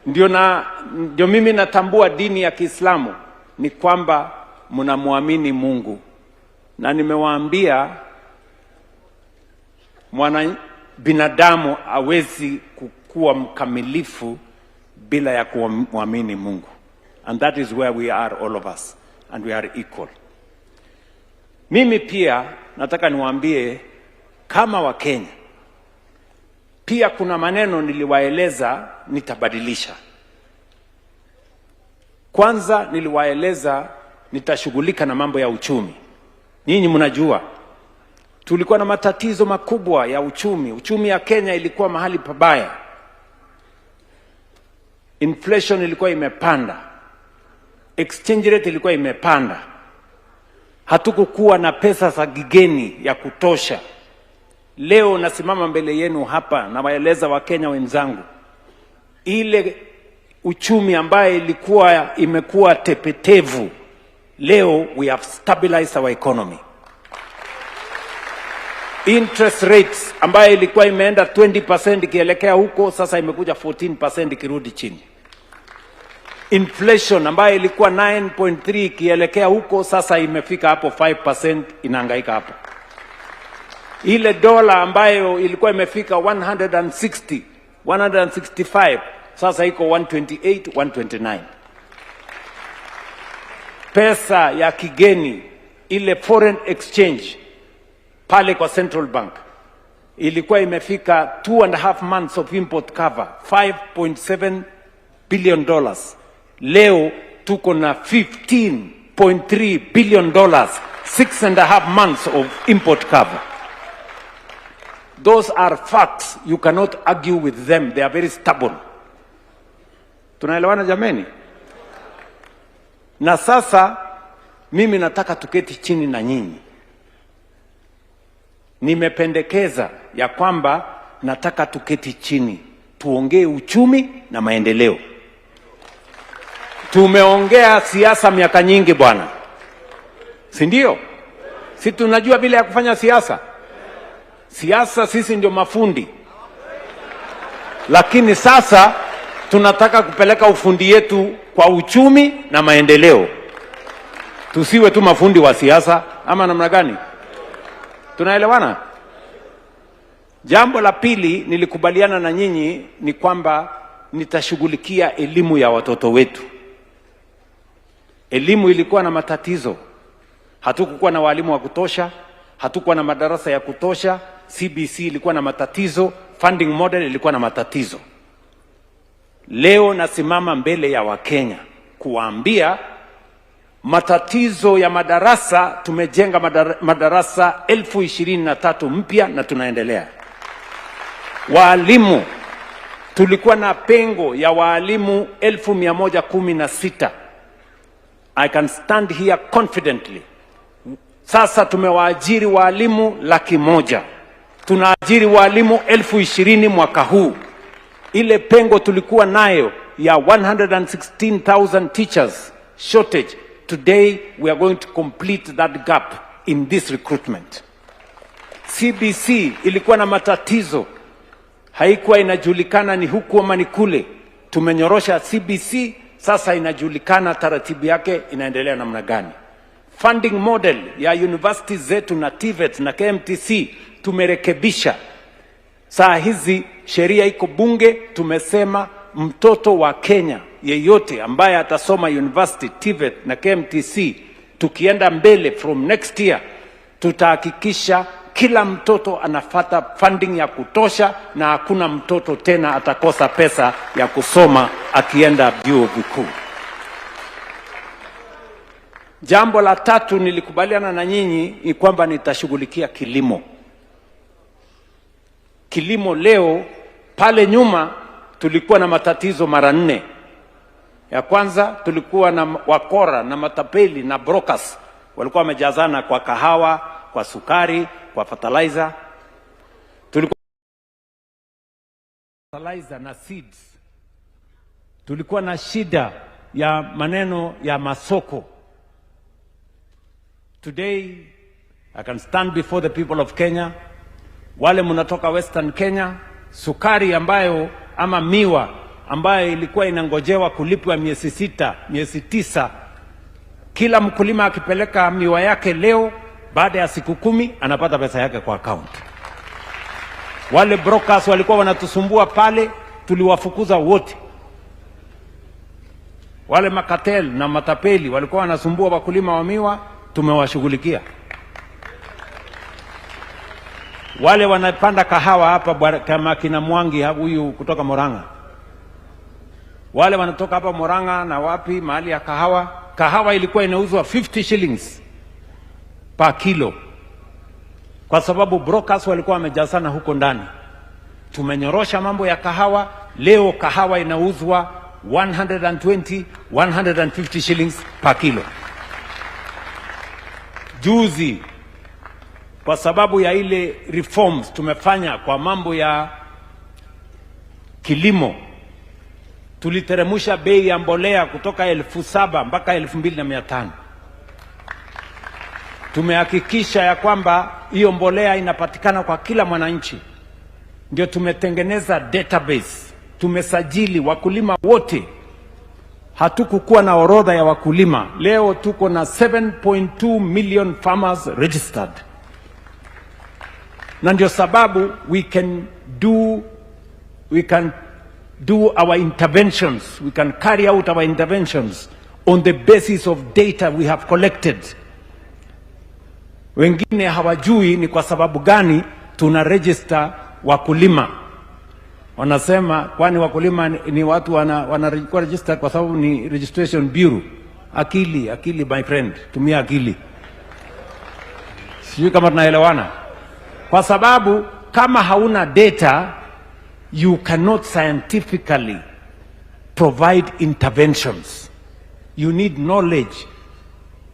ndio mimi natambua dini ya Kiislamu ni kwamba mnamwamini Mungu, na nimewaambia mwana binadamu hawezi kukua mkamilifu bila ya kumwamini Mungu. And that is where we are, all of us, and we are equal. Mimi pia nataka niwaambie kama Wakenya, pia kuna maneno niliwaeleza nitabadilisha. Kwanza niliwaeleza nitashughulika na mambo ya uchumi. Nyinyi mnajua tulikuwa na matatizo makubwa ya uchumi. Uchumi ya Kenya ilikuwa mahali pabaya, inflation ilikuwa imepanda, exchange rate ilikuwa imepanda, hatukukuwa na pesa za kigeni ya kutosha. Leo nasimama mbele yenu hapa nawaeleza Wakenya wenzangu, ile uchumi ambaye ilikuwa imekuwa tepetevu, leo we have stabilized our economy. Interest rates ambayo ilikuwa imeenda 20% ikielekea huko, sasa imekuja 14% ikirudi chini. Inflation ambayo ilikuwa 9.3 ikielekea huko, sasa imefika hapo 5%, inahangaika hapo. Ile dola ambayo ilikuwa imefika 160, 165, sasa iko 128, 129. Pesa ya kigeni, ile foreign exchange pale kwa central bank, ilikuwa imefika 2.5 months of import cover, $5.7 billion. Leo tuko na $15.3 billion, 6.5 months of import cover. Those are facts. You cannot argue with them. They are very stubborn. Tunaelewana, jameni? Na sasa mimi nataka tuketi chini na nyinyi. Nimependekeza ya kwamba nataka tuketi chini tuongee uchumi na maendeleo. Tumeongea siasa miaka nyingi, bwana, si ndio? Si tunajua vile ya kufanya siasa? Siasa sisi ndio mafundi, lakini sasa tunataka kupeleka ufundi yetu kwa uchumi na maendeleo. Tusiwe tu mafundi wa siasa, ama namna gani? Tunaelewana? Jambo la pili nilikubaliana na nyinyi ni kwamba nitashughulikia elimu ya watoto wetu. Elimu ilikuwa na matatizo, hatukukuwa na walimu wa kutosha, hatukuwa na madarasa ya kutosha, CBC ilikuwa na matatizo, funding model ilikuwa na matatizo. Leo nasimama mbele ya Wakenya kuwaambia matatizo ya madarasa, tumejenga madarasa 23,000 mpya na tunaendelea. Waalimu, tulikuwa na pengo ya waalimu 116,000. I can stand here confidently. Sasa tumewaajiri waalimu 100,000. Tunaajiri waalimu 20,000 mwaka huu. Ile pengo tulikuwa nayo ya 116,000 teachers shortage, today we are going to complete that gap in this recruitment. CBC ilikuwa na matatizo, haikuwa inajulikana ni huku ama ni kule. Tumenyorosha CBC, sasa inajulikana taratibu yake inaendelea namna gani. Funding model ya universities zetu na TVET na KMTC tumerekebisha. Saa hizi sheria iko bunge, tumesema mtoto wa Kenya yeyote ambaye atasoma university, TVET na KMTC, tukienda mbele from next year, tutahakikisha kila mtoto anafata funding ya kutosha na hakuna mtoto tena atakosa pesa ya kusoma akienda vyuo vikuu. Jambo la tatu nilikubaliana na nyinyi ni kwamba nitashughulikia kilimo. Kilimo leo, pale nyuma tulikuwa na matatizo mara nne. Ya kwanza, tulikuwa na wakora na matapeli na brokers walikuwa wamejazana kwa kahawa, kwa sukari, kwa fertilizer. Tulikuwa fertilizer na seeds. Tulikuwa na shida ya maneno ya masoko. Today I can stand before the people of Kenya. Wale mnatoka Western Kenya, sukari ambayo ama miwa ambayo ilikuwa inangojewa kulipwa miezi 6, miezi 9, kila mkulima akipeleka miwa yake leo, baada ya siku 10 anapata pesa yake kwa account. Wale brokers walikuwa wanatusumbua pale, tuliwafukuza wote. Wale macartel na matapeli walikuwa wanasumbua wakulima wa miwa, tumewashughulikia. Wale wanapanda kahawa hapa kama kina Mwangi huyu kutoka Murang'a, wale wanatoka hapa Murang'a na wapi mahali ya kahawa, kahawa ilikuwa inauzwa 50 shillings per kilo, kwa sababu brokers walikuwa wamejazana huko ndani. Tumenyorosha mambo ya kahawa. Leo kahawa inauzwa 120, 150 shillings per kilo. Juzi kwa sababu ya ile reforms tumefanya kwa mambo ya kilimo, tuliteremusha bei ya mbolea kutoka 7,000 mpaka 2,500. Tumehakikisha ya kwamba hiyo mbolea inapatikana kwa kila mwananchi. Ndio tumetengeneza database, tumesajili wakulima wote. Hatukukuwa na orodha ya wakulima. Leo tuko na 7.2 million farmers registered, na ndio sababu we can do our interventions, we can carry out our interventions on the basis of data we have collected. Wengine hawajui ni kwa sababu gani tuna register wakulima. Wanasema kwani wakulima ni watu wana register kwa sababu ni registration bureau. Akili, akili my friend, tumia akili. Sijui kama tunaelewana. Kwa sababu kama hauna data, you cannot scientifically provide interventions. You need knowledge.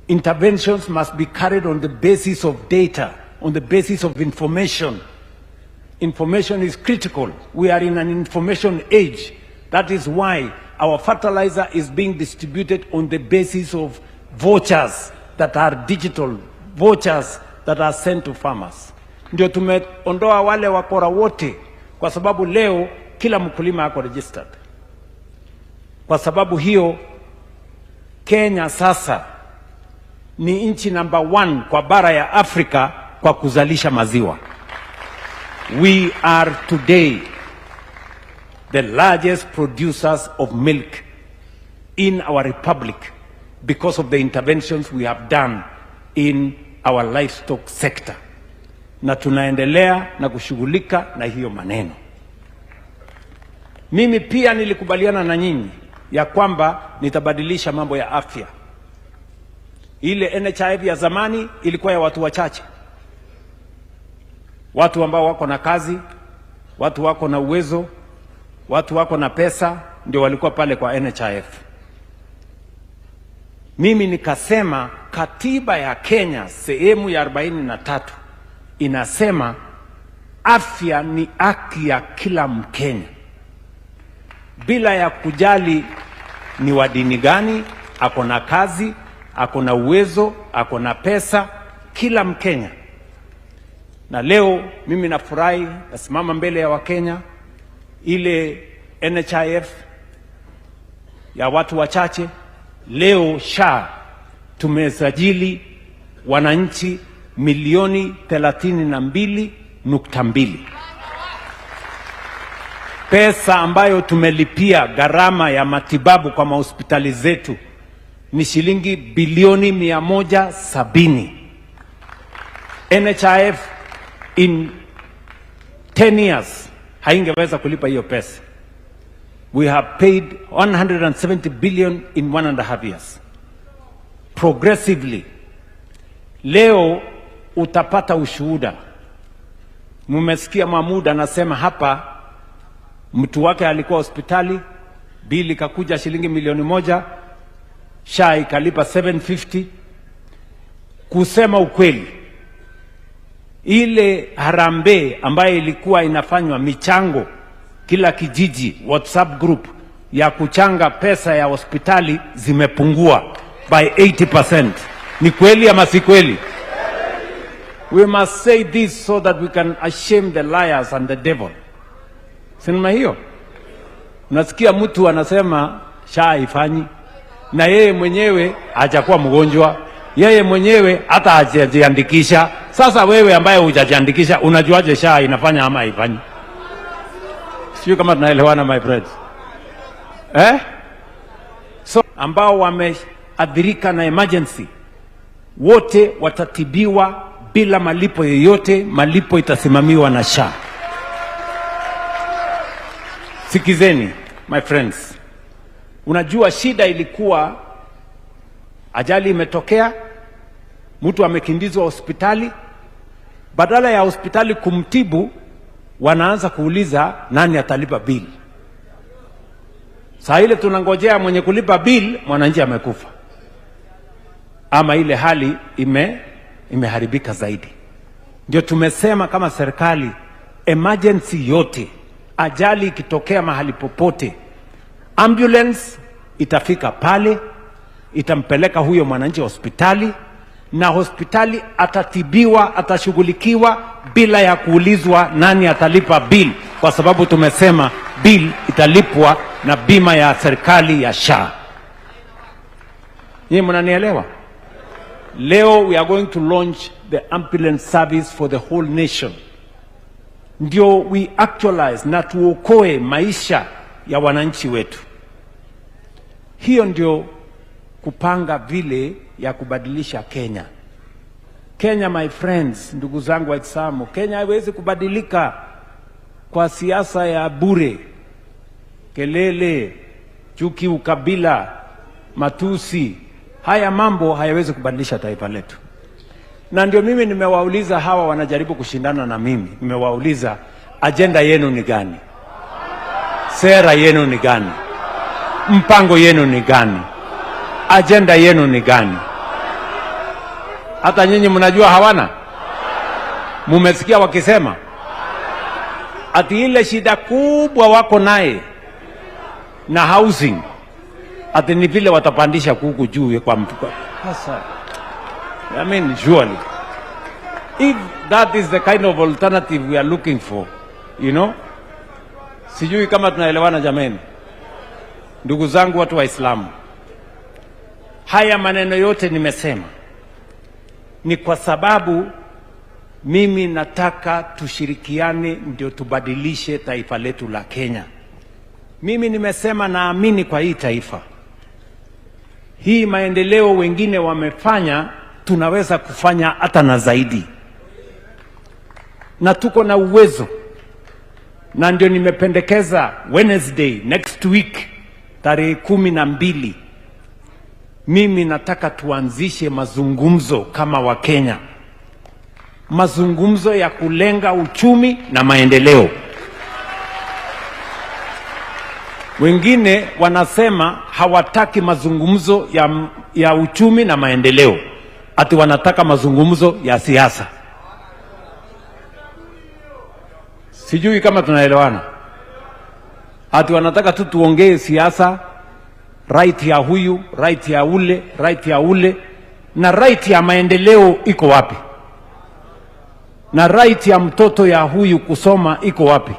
Interventions must be carried on the basis of data, on the basis of information. Information is critical. We are in an information age. That is why our fertilizer is being distributed on the basis of vouchers that are digital, vouchers that are sent to farmers. Ndio tumeondoa wale wakora wote, kwa sababu leo kila mkulima ako registered. Kwa sababu hiyo, Kenya sasa ni nchi number one kwa bara ya Afrika kwa kuzalisha maziwa. We are today the largest producers of milk in our republic because of the interventions we have done in our livestock sector, na tunaendelea na kushughulika na hiyo maneno. Mimi pia nilikubaliana na nyinyi ya kwamba nitabadilisha mambo ya afya. Ile NHIF ya zamani ilikuwa ya watu wachache, watu ambao wako na kazi, watu wako na uwezo, watu wako na pesa, ndio walikuwa pale kwa NHIF. Mimi nikasema katiba ya Kenya sehemu ya 43 inasema afya ni haki ya kila Mkenya bila ya kujali ni wa dini gani, ako na kazi, ako na uwezo, ako na pesa, kila Mkenya. Na leo mimi nafurahi, nasimama mbele ya Wakenya, ile NHIF ya watu wachache, leo SHA tumesajili wananchi milioni 32.2. Pesa ambayo tumelipia gharama ya matibabu kwa mahospitali zetu ni shilingi bilioni 170. NHIF in 10 years haingeweza kulipa hiyo pesa. We have paid 170 billion in 1.5 years progressively. Leo utapata ushuhuda. Mumesikia Mahmud anasema hapa mtu wake alikuwa hospitali, bili ikakuja shilingi milioni 1, SHA ikalipa 750. Kusema ukweli, ile harambee ambayo ilikuwa inafanywa michango kila kijiji, WhatsApp group ya kuchanga pesa ya hospitali zimepungua by 80%. Ni kweli ama si kweli? We must say this so that we can ashame the liars and the devil. Si namna hiyo? Unasikia mtu anasema SHA haifanyi, na yeye mwenyewe hajakuwa mgonjwa, yeye mwenyewe hata hajajiandikisha. Sasa wewe ambaye hujajiandikisha unajuaje SHA inafanya ama haifanyi? Sijui kama tunaelewana, my friends, eh? So ambao wameathirika na emergency, wote watatibiwa bila malipo yoyote. Malipo itasimamiwa na SHA. Sikizeni my friends, unajua shida ilikuwa ajali imetokea, mtu amekimbizwa hospitali, badala ya hospitali kumtibu, wanaanza kuuliza nani atalipa bili. Saa ile tunangojea mwenye kulipa bill, mwananchi amekufa, ama ile hali imeharibika zaidi. Ndio tumesema kama serikali, emergency yote, ajali ikitokea mahali popote, ambulance itafika pale, itampeleka huyo mwananchi hospitali, na hospitali atatibiwa, atashughulikiwa bila ya kuulizwa nani atalipa bill, kwa sababu tumesema bill italipwa na bima ya serikali ya SHA. Nyinyi mnanielewa? Leo we are going to launch the ambulance service for the whole nation, ndio we actualize na tuokoe maisha ya wananchi wetu. Hiyo ndio kupanga vile ya kubadilisha Kenya. Kenya, my friends, ndugu zangu Waislamu, Kenya haiwezi kubadilika kwa siasa ya bure, kelele, chuki, ukabila, matusi. Haya mambo hayawezi kubadilisha taifa letu. Na ndio mimi nimewauliza hawa wanajaribu kushindana na mimi, nimewauliza ajenda yenu ni gani? Sera yenu ni gani? Mpango yenu ni gani? Ajenda yenu ni gani? Hata nyinyi mnajua hawana. Mumesikia wakisema ati ile shida kubwa wako naye na housing, ati ni vile watapandisha kuku juu kwa mfuko. Sasa, I mean, surely if that is the kind of alternative we are looking for. Sijui kama tunaelewana jameni, ndugu zangu watu Waislamu. Haya maneno yote nimesema ni kwa sababu mimi nataka tushirikiane ndio tubadilishe taifa letu la Kenya. Mimi nimesema naamini kwa hii taifa hii, maendeleo wengine wamefanya, tunaweza kufanya hata na zaidi, na tuko na uwezo, na ndio nimependekeza Wednesday next week tarehe 12, mimi nataka tuanzishe mazungumzo kama Wakenya, mazungumzo ya kulenga uchumi na maendeleo. Wengine wanasema hawataki mazungumzo ya uchumi na maendeleo, ati wanataka mazungumzo ya siasa. Sijui kama tunaelewana. Ati wanataka tu tuongee siasa, right ya huyu, right ya ule, right ya ule, na right ya maendeleo iko wapi? Na right ya mtoto ya huyu kusoma iko wapi?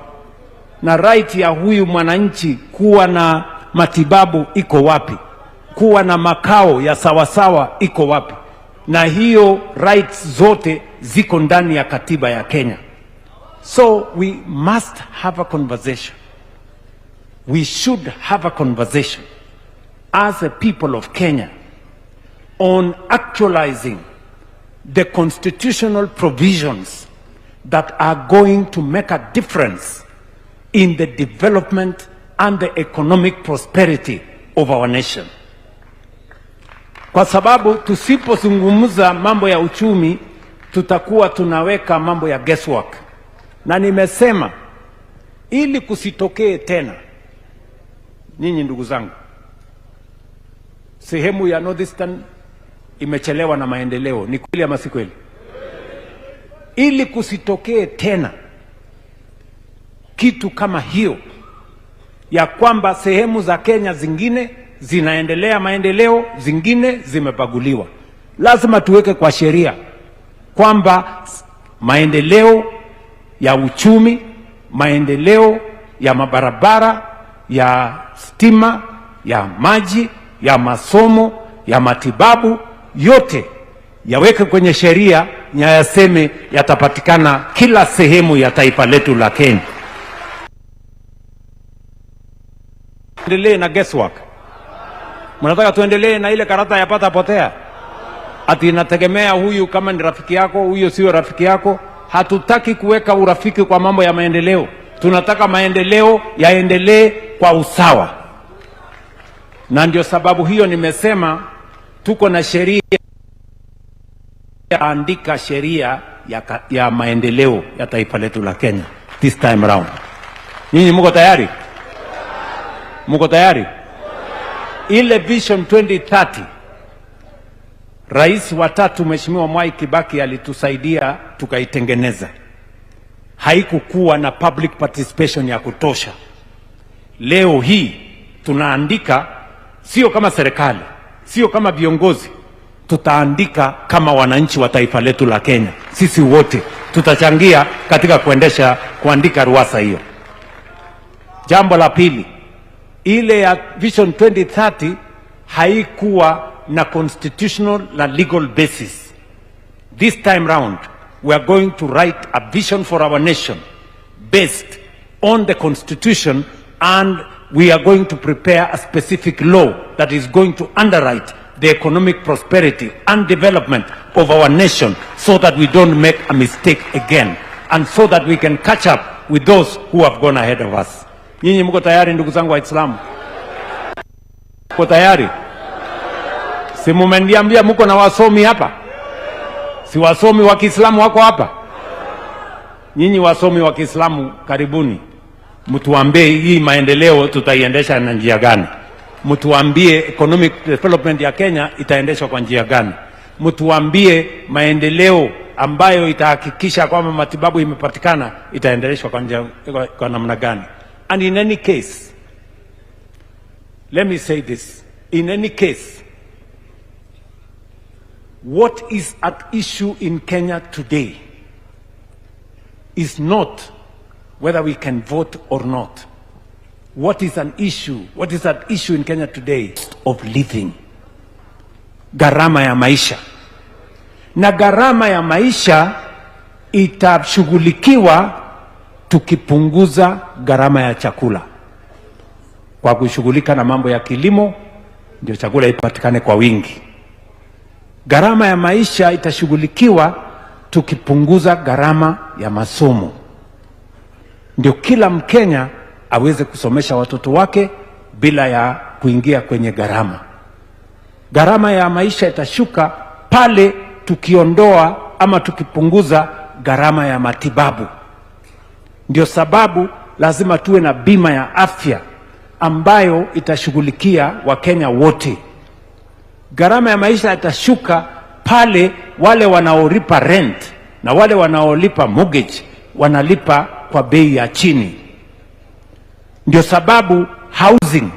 Na right ya huyu mwananchi kuwa na matibabu iko wapi? Kuwa na makao ya sawasawa iko wapi? Na hiyo rights zote ziko ndani ya katiba ya Kenya. So we must have a conversation. We should have a conversation as a people of Kenya on actualizing the constitutional provisions that are going to make a difference in the development and the economic prosperity of our nation. Kwa sababu tusipozungumza mambo ya uchumi, tutakuwa tunaweka mambo ya guesswork. Na nimesema ili kusitokee tena, nyinyi ndugu zangu, sehemu ya Northeastern imechelewa na maendeleo, ni kweli ama si kweli? Ili kusitokee tena kitu kama hiyo ya kwamba sehemu za Kenya zingine zinaendelea maendeleo, zingine zimebaguliwa, lazima tuweke kwa sheria kwamba maendeleo ya uchumi, maendeleo ya mabarabara, ya stima, ya maji, ya masomo, ya matibabu, yote yaweke kwenye sheria na yaseme yatapatikana kila sehemu ya taifa letu la Kenya. Endelee na guesswork. Mnataka tuendelee na ile karata ya pata potea? Ati inategemea huyu kama ni rafiki yako, huyo sio rafiki yako. Hatutaki kuweka urafiki kwa mambo ya maendeleo. Tunataka maendeleo yaendelee kwa usawa, na ndio sababu hiyo nimesema tuko na sheria, andika sheria ya maendeleo ya taifa letu la Kenya this time round. Nyinyi mko tayari? Mko tayari? Ile Vision 2030, Rais wa tatu Mheshimiwa Mwai Kibaki alitusaidia tukaitengeneza. Haikukuwa na public participation ya kutosha. Leo hii tunaandika sio kama serikali, sio kama viongozi, tutaandika kama wananchi wa taifa letu la Kenya. Sisi wote tutachangia katika kuendesha kuandika ruwaza hiyo. Jambo la pili, ile ya Vision 2030 haikuwa na constitutional na legal basis. This time round we are going to write a vision for our nation based on the constitution, and we are going to prepare a specific law that is going to underwrite the economic prosperity and development of our nation, so that we don't make a mistake again and so that we can catch up with those who have gone ahead of us. Nyinyi mko tayari, ndugu zangu Waislamu? Mko tayari? Si mumeniambia mko na wasomi hapa? Si wasomi wa Kiislamu wako hapa? Nyinyi wasomi wa Kiislamu, karibuni, mtuambie hii maendeleo tutaiendesha na njia gani? Mtuambie economic development ya Kenya itaendeshwa kwa njia gani? Mtuambie maendeleo ambayo itahakikisha kwamba matibabu imepatikana itaendeleshwa kwa namna gani? And in any case, let me say this, in any case, what is at issue in Kenya today is not whether we can vote or not. What is an issue? What is at issue in Kenya today? Of living. Gharama ya maisha. Na gharama ya maisha itashughulikiwa tukipunguza gharama ya chakula kwa kushughulika na mambo ya kilimo, ndio chakula ipatikane kwa wingi. Gharama ya maisha itashughulikiwa tukipunguza gharama ya masomo, ndio kila Mkenya aweze kusomesha watoto wake bila ya kuingia kwenye gharama. Gharama ya maisha itashuka pale tukiondoa ama tukipunguza gharama ya matibabu. Ndio sababu lazima tuwe na bima ya afya ambayo itashughulikia Wakenya wote. Gharama ya maisha itashuka pale wale wanaolipa rent na wale wanaolipa mortgage wanalipa kwa bei ya chini. Ndio sababu housing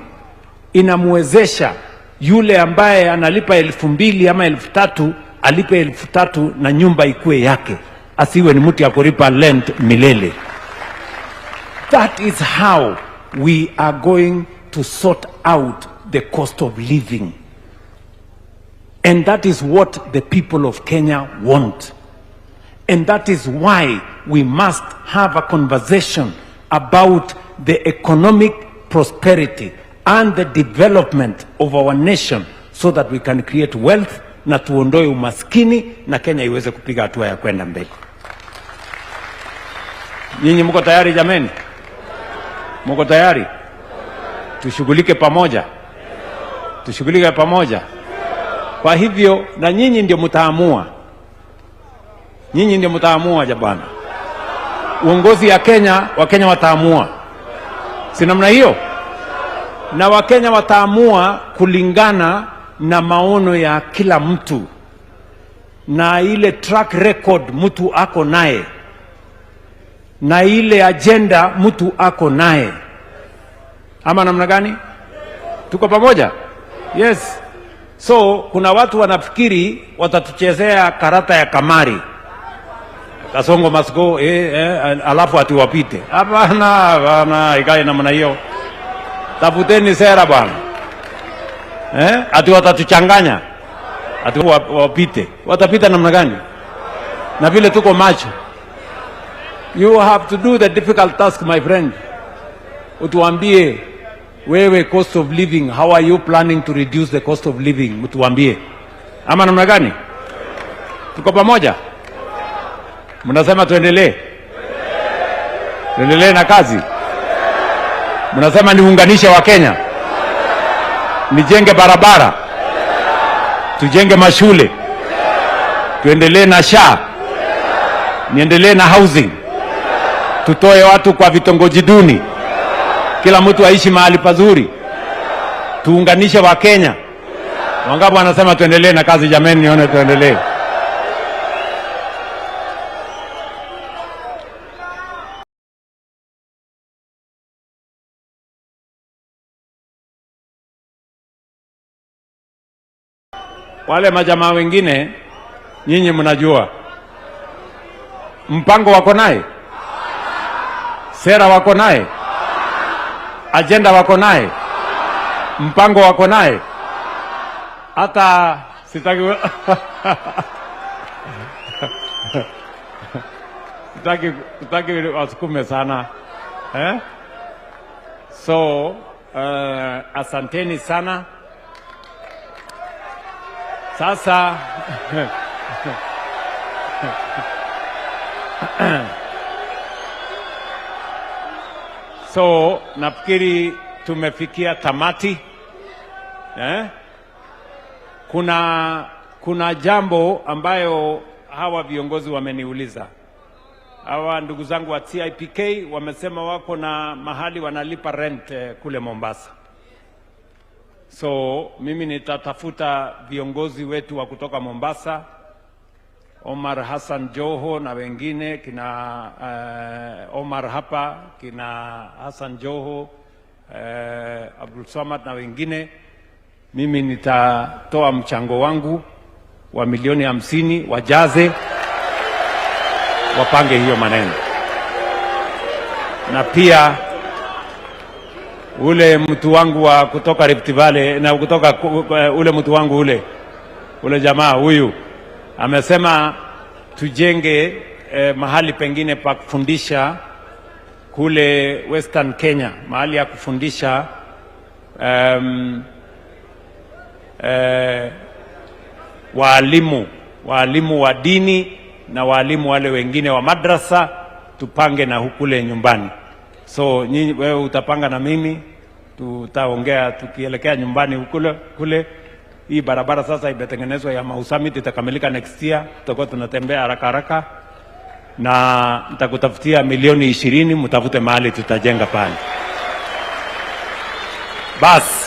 inamwezesha yule ambaye analipa 2,000 ama 3,000 alipe 3,000 na nyumba ikuwe yake, asiwe ni mtu ya kulipa rent milele. That is how we are going to sort out the cost of living. And that is what the people of Kenya want. And that is why we must have a conversation about the economic prosperity and the development of our nation, so that we can create wealth na tuondoe umaskini na Kenya iweze kupiga hatua ya kwenda mbele. Nyinyi mko tayari, jameni? Mko tayari? Tushughulike pamoja, tushughulike pamoja. Kwa hivyo na nyinyi ndio mtaamua, nyinyi ndio mtaamua jabana. Uongozi ya Kenya, Wakenya wataamua, si namna hiyo? Na Wakenya wataamua kulingana na maono ya kila mtu na ile track record mtu ako naye na ile agenda mtu ako naye, ama namna gani? Tuko pamoja? Yes. So kuna watu wanafikiri watatuchezea karata ya kamari, Kasongo must go, alafu ati wapite. Hapana, hapana, ikae namna hiyo. Tafuteni sera, bwana. Ati watatuchanganya ati wapite. Watapita namna gani? Na vile tuko macho. You have to do the difficult task, my friend. Utuambie Wewe cost of living, how are you planning to reduce the cost of living? Mtuambie. Ama namna gani? Tuko pamoja? Mnasema tuendelee? Tuendelee na kazi? Mnasema niunganishe Wakenya? Nijenge barabara? Tujenge mashule? Tuendelee na SHA? Niendelee na housing? Tutoe watu kwa vitongoji duni? Kila mtu aishi mahali pazuri? Tuunganishe Wakenya? Wangapi wanasema tuendelee na kazi? Jameni, nione tuendelee. Wale majamaa wengine nyinyi mnajua mpango wako naye, sera wako naye, agenda wako naye, mpango wako naye. Hata sitaki wasukume sana, eh? So asanteni sana. Sasa so nafikiri tumefikia tamati, eh? Kuna jambo ambayo hawa viongozi wameniuliza. Hawa ndugu zangu wa TIPK wamesema wako na mahali wanalipa rent kule Mombasa. So mimi nitatafuta viongozi wetu wa kutoka Mombasa, Omar Hassan Joho na wengine, kina Omar hapa, kina Hassan Joho, Abdul Samad na wengine. Mimi nitatoa mchango wangu wa milioni 50, wajaze, wapange hiyo maneno. Na pia ule mtu wangu wa kutoka Rift Valley na kutoka ule mtu wangu ule jamaa huyu amesema tujenge mahali pengine pa kufundisha kule Western Kenya, mahali ya kufundisha waalimu wa dini na waalimu wale wengine wa madrasa, tupange na hukule nyumbani. So nyinyi, wewe utapanga na mimi tutaongea tukielekea nyumbani hukule kule. Hii barabara sasa imetengenezwa ya Mau Summit, itakamilika next year, tutakuwa tunatembea haraka haraka, na nitakutafutia milioni 20, mtafute mahali tutajenga pale. Bas.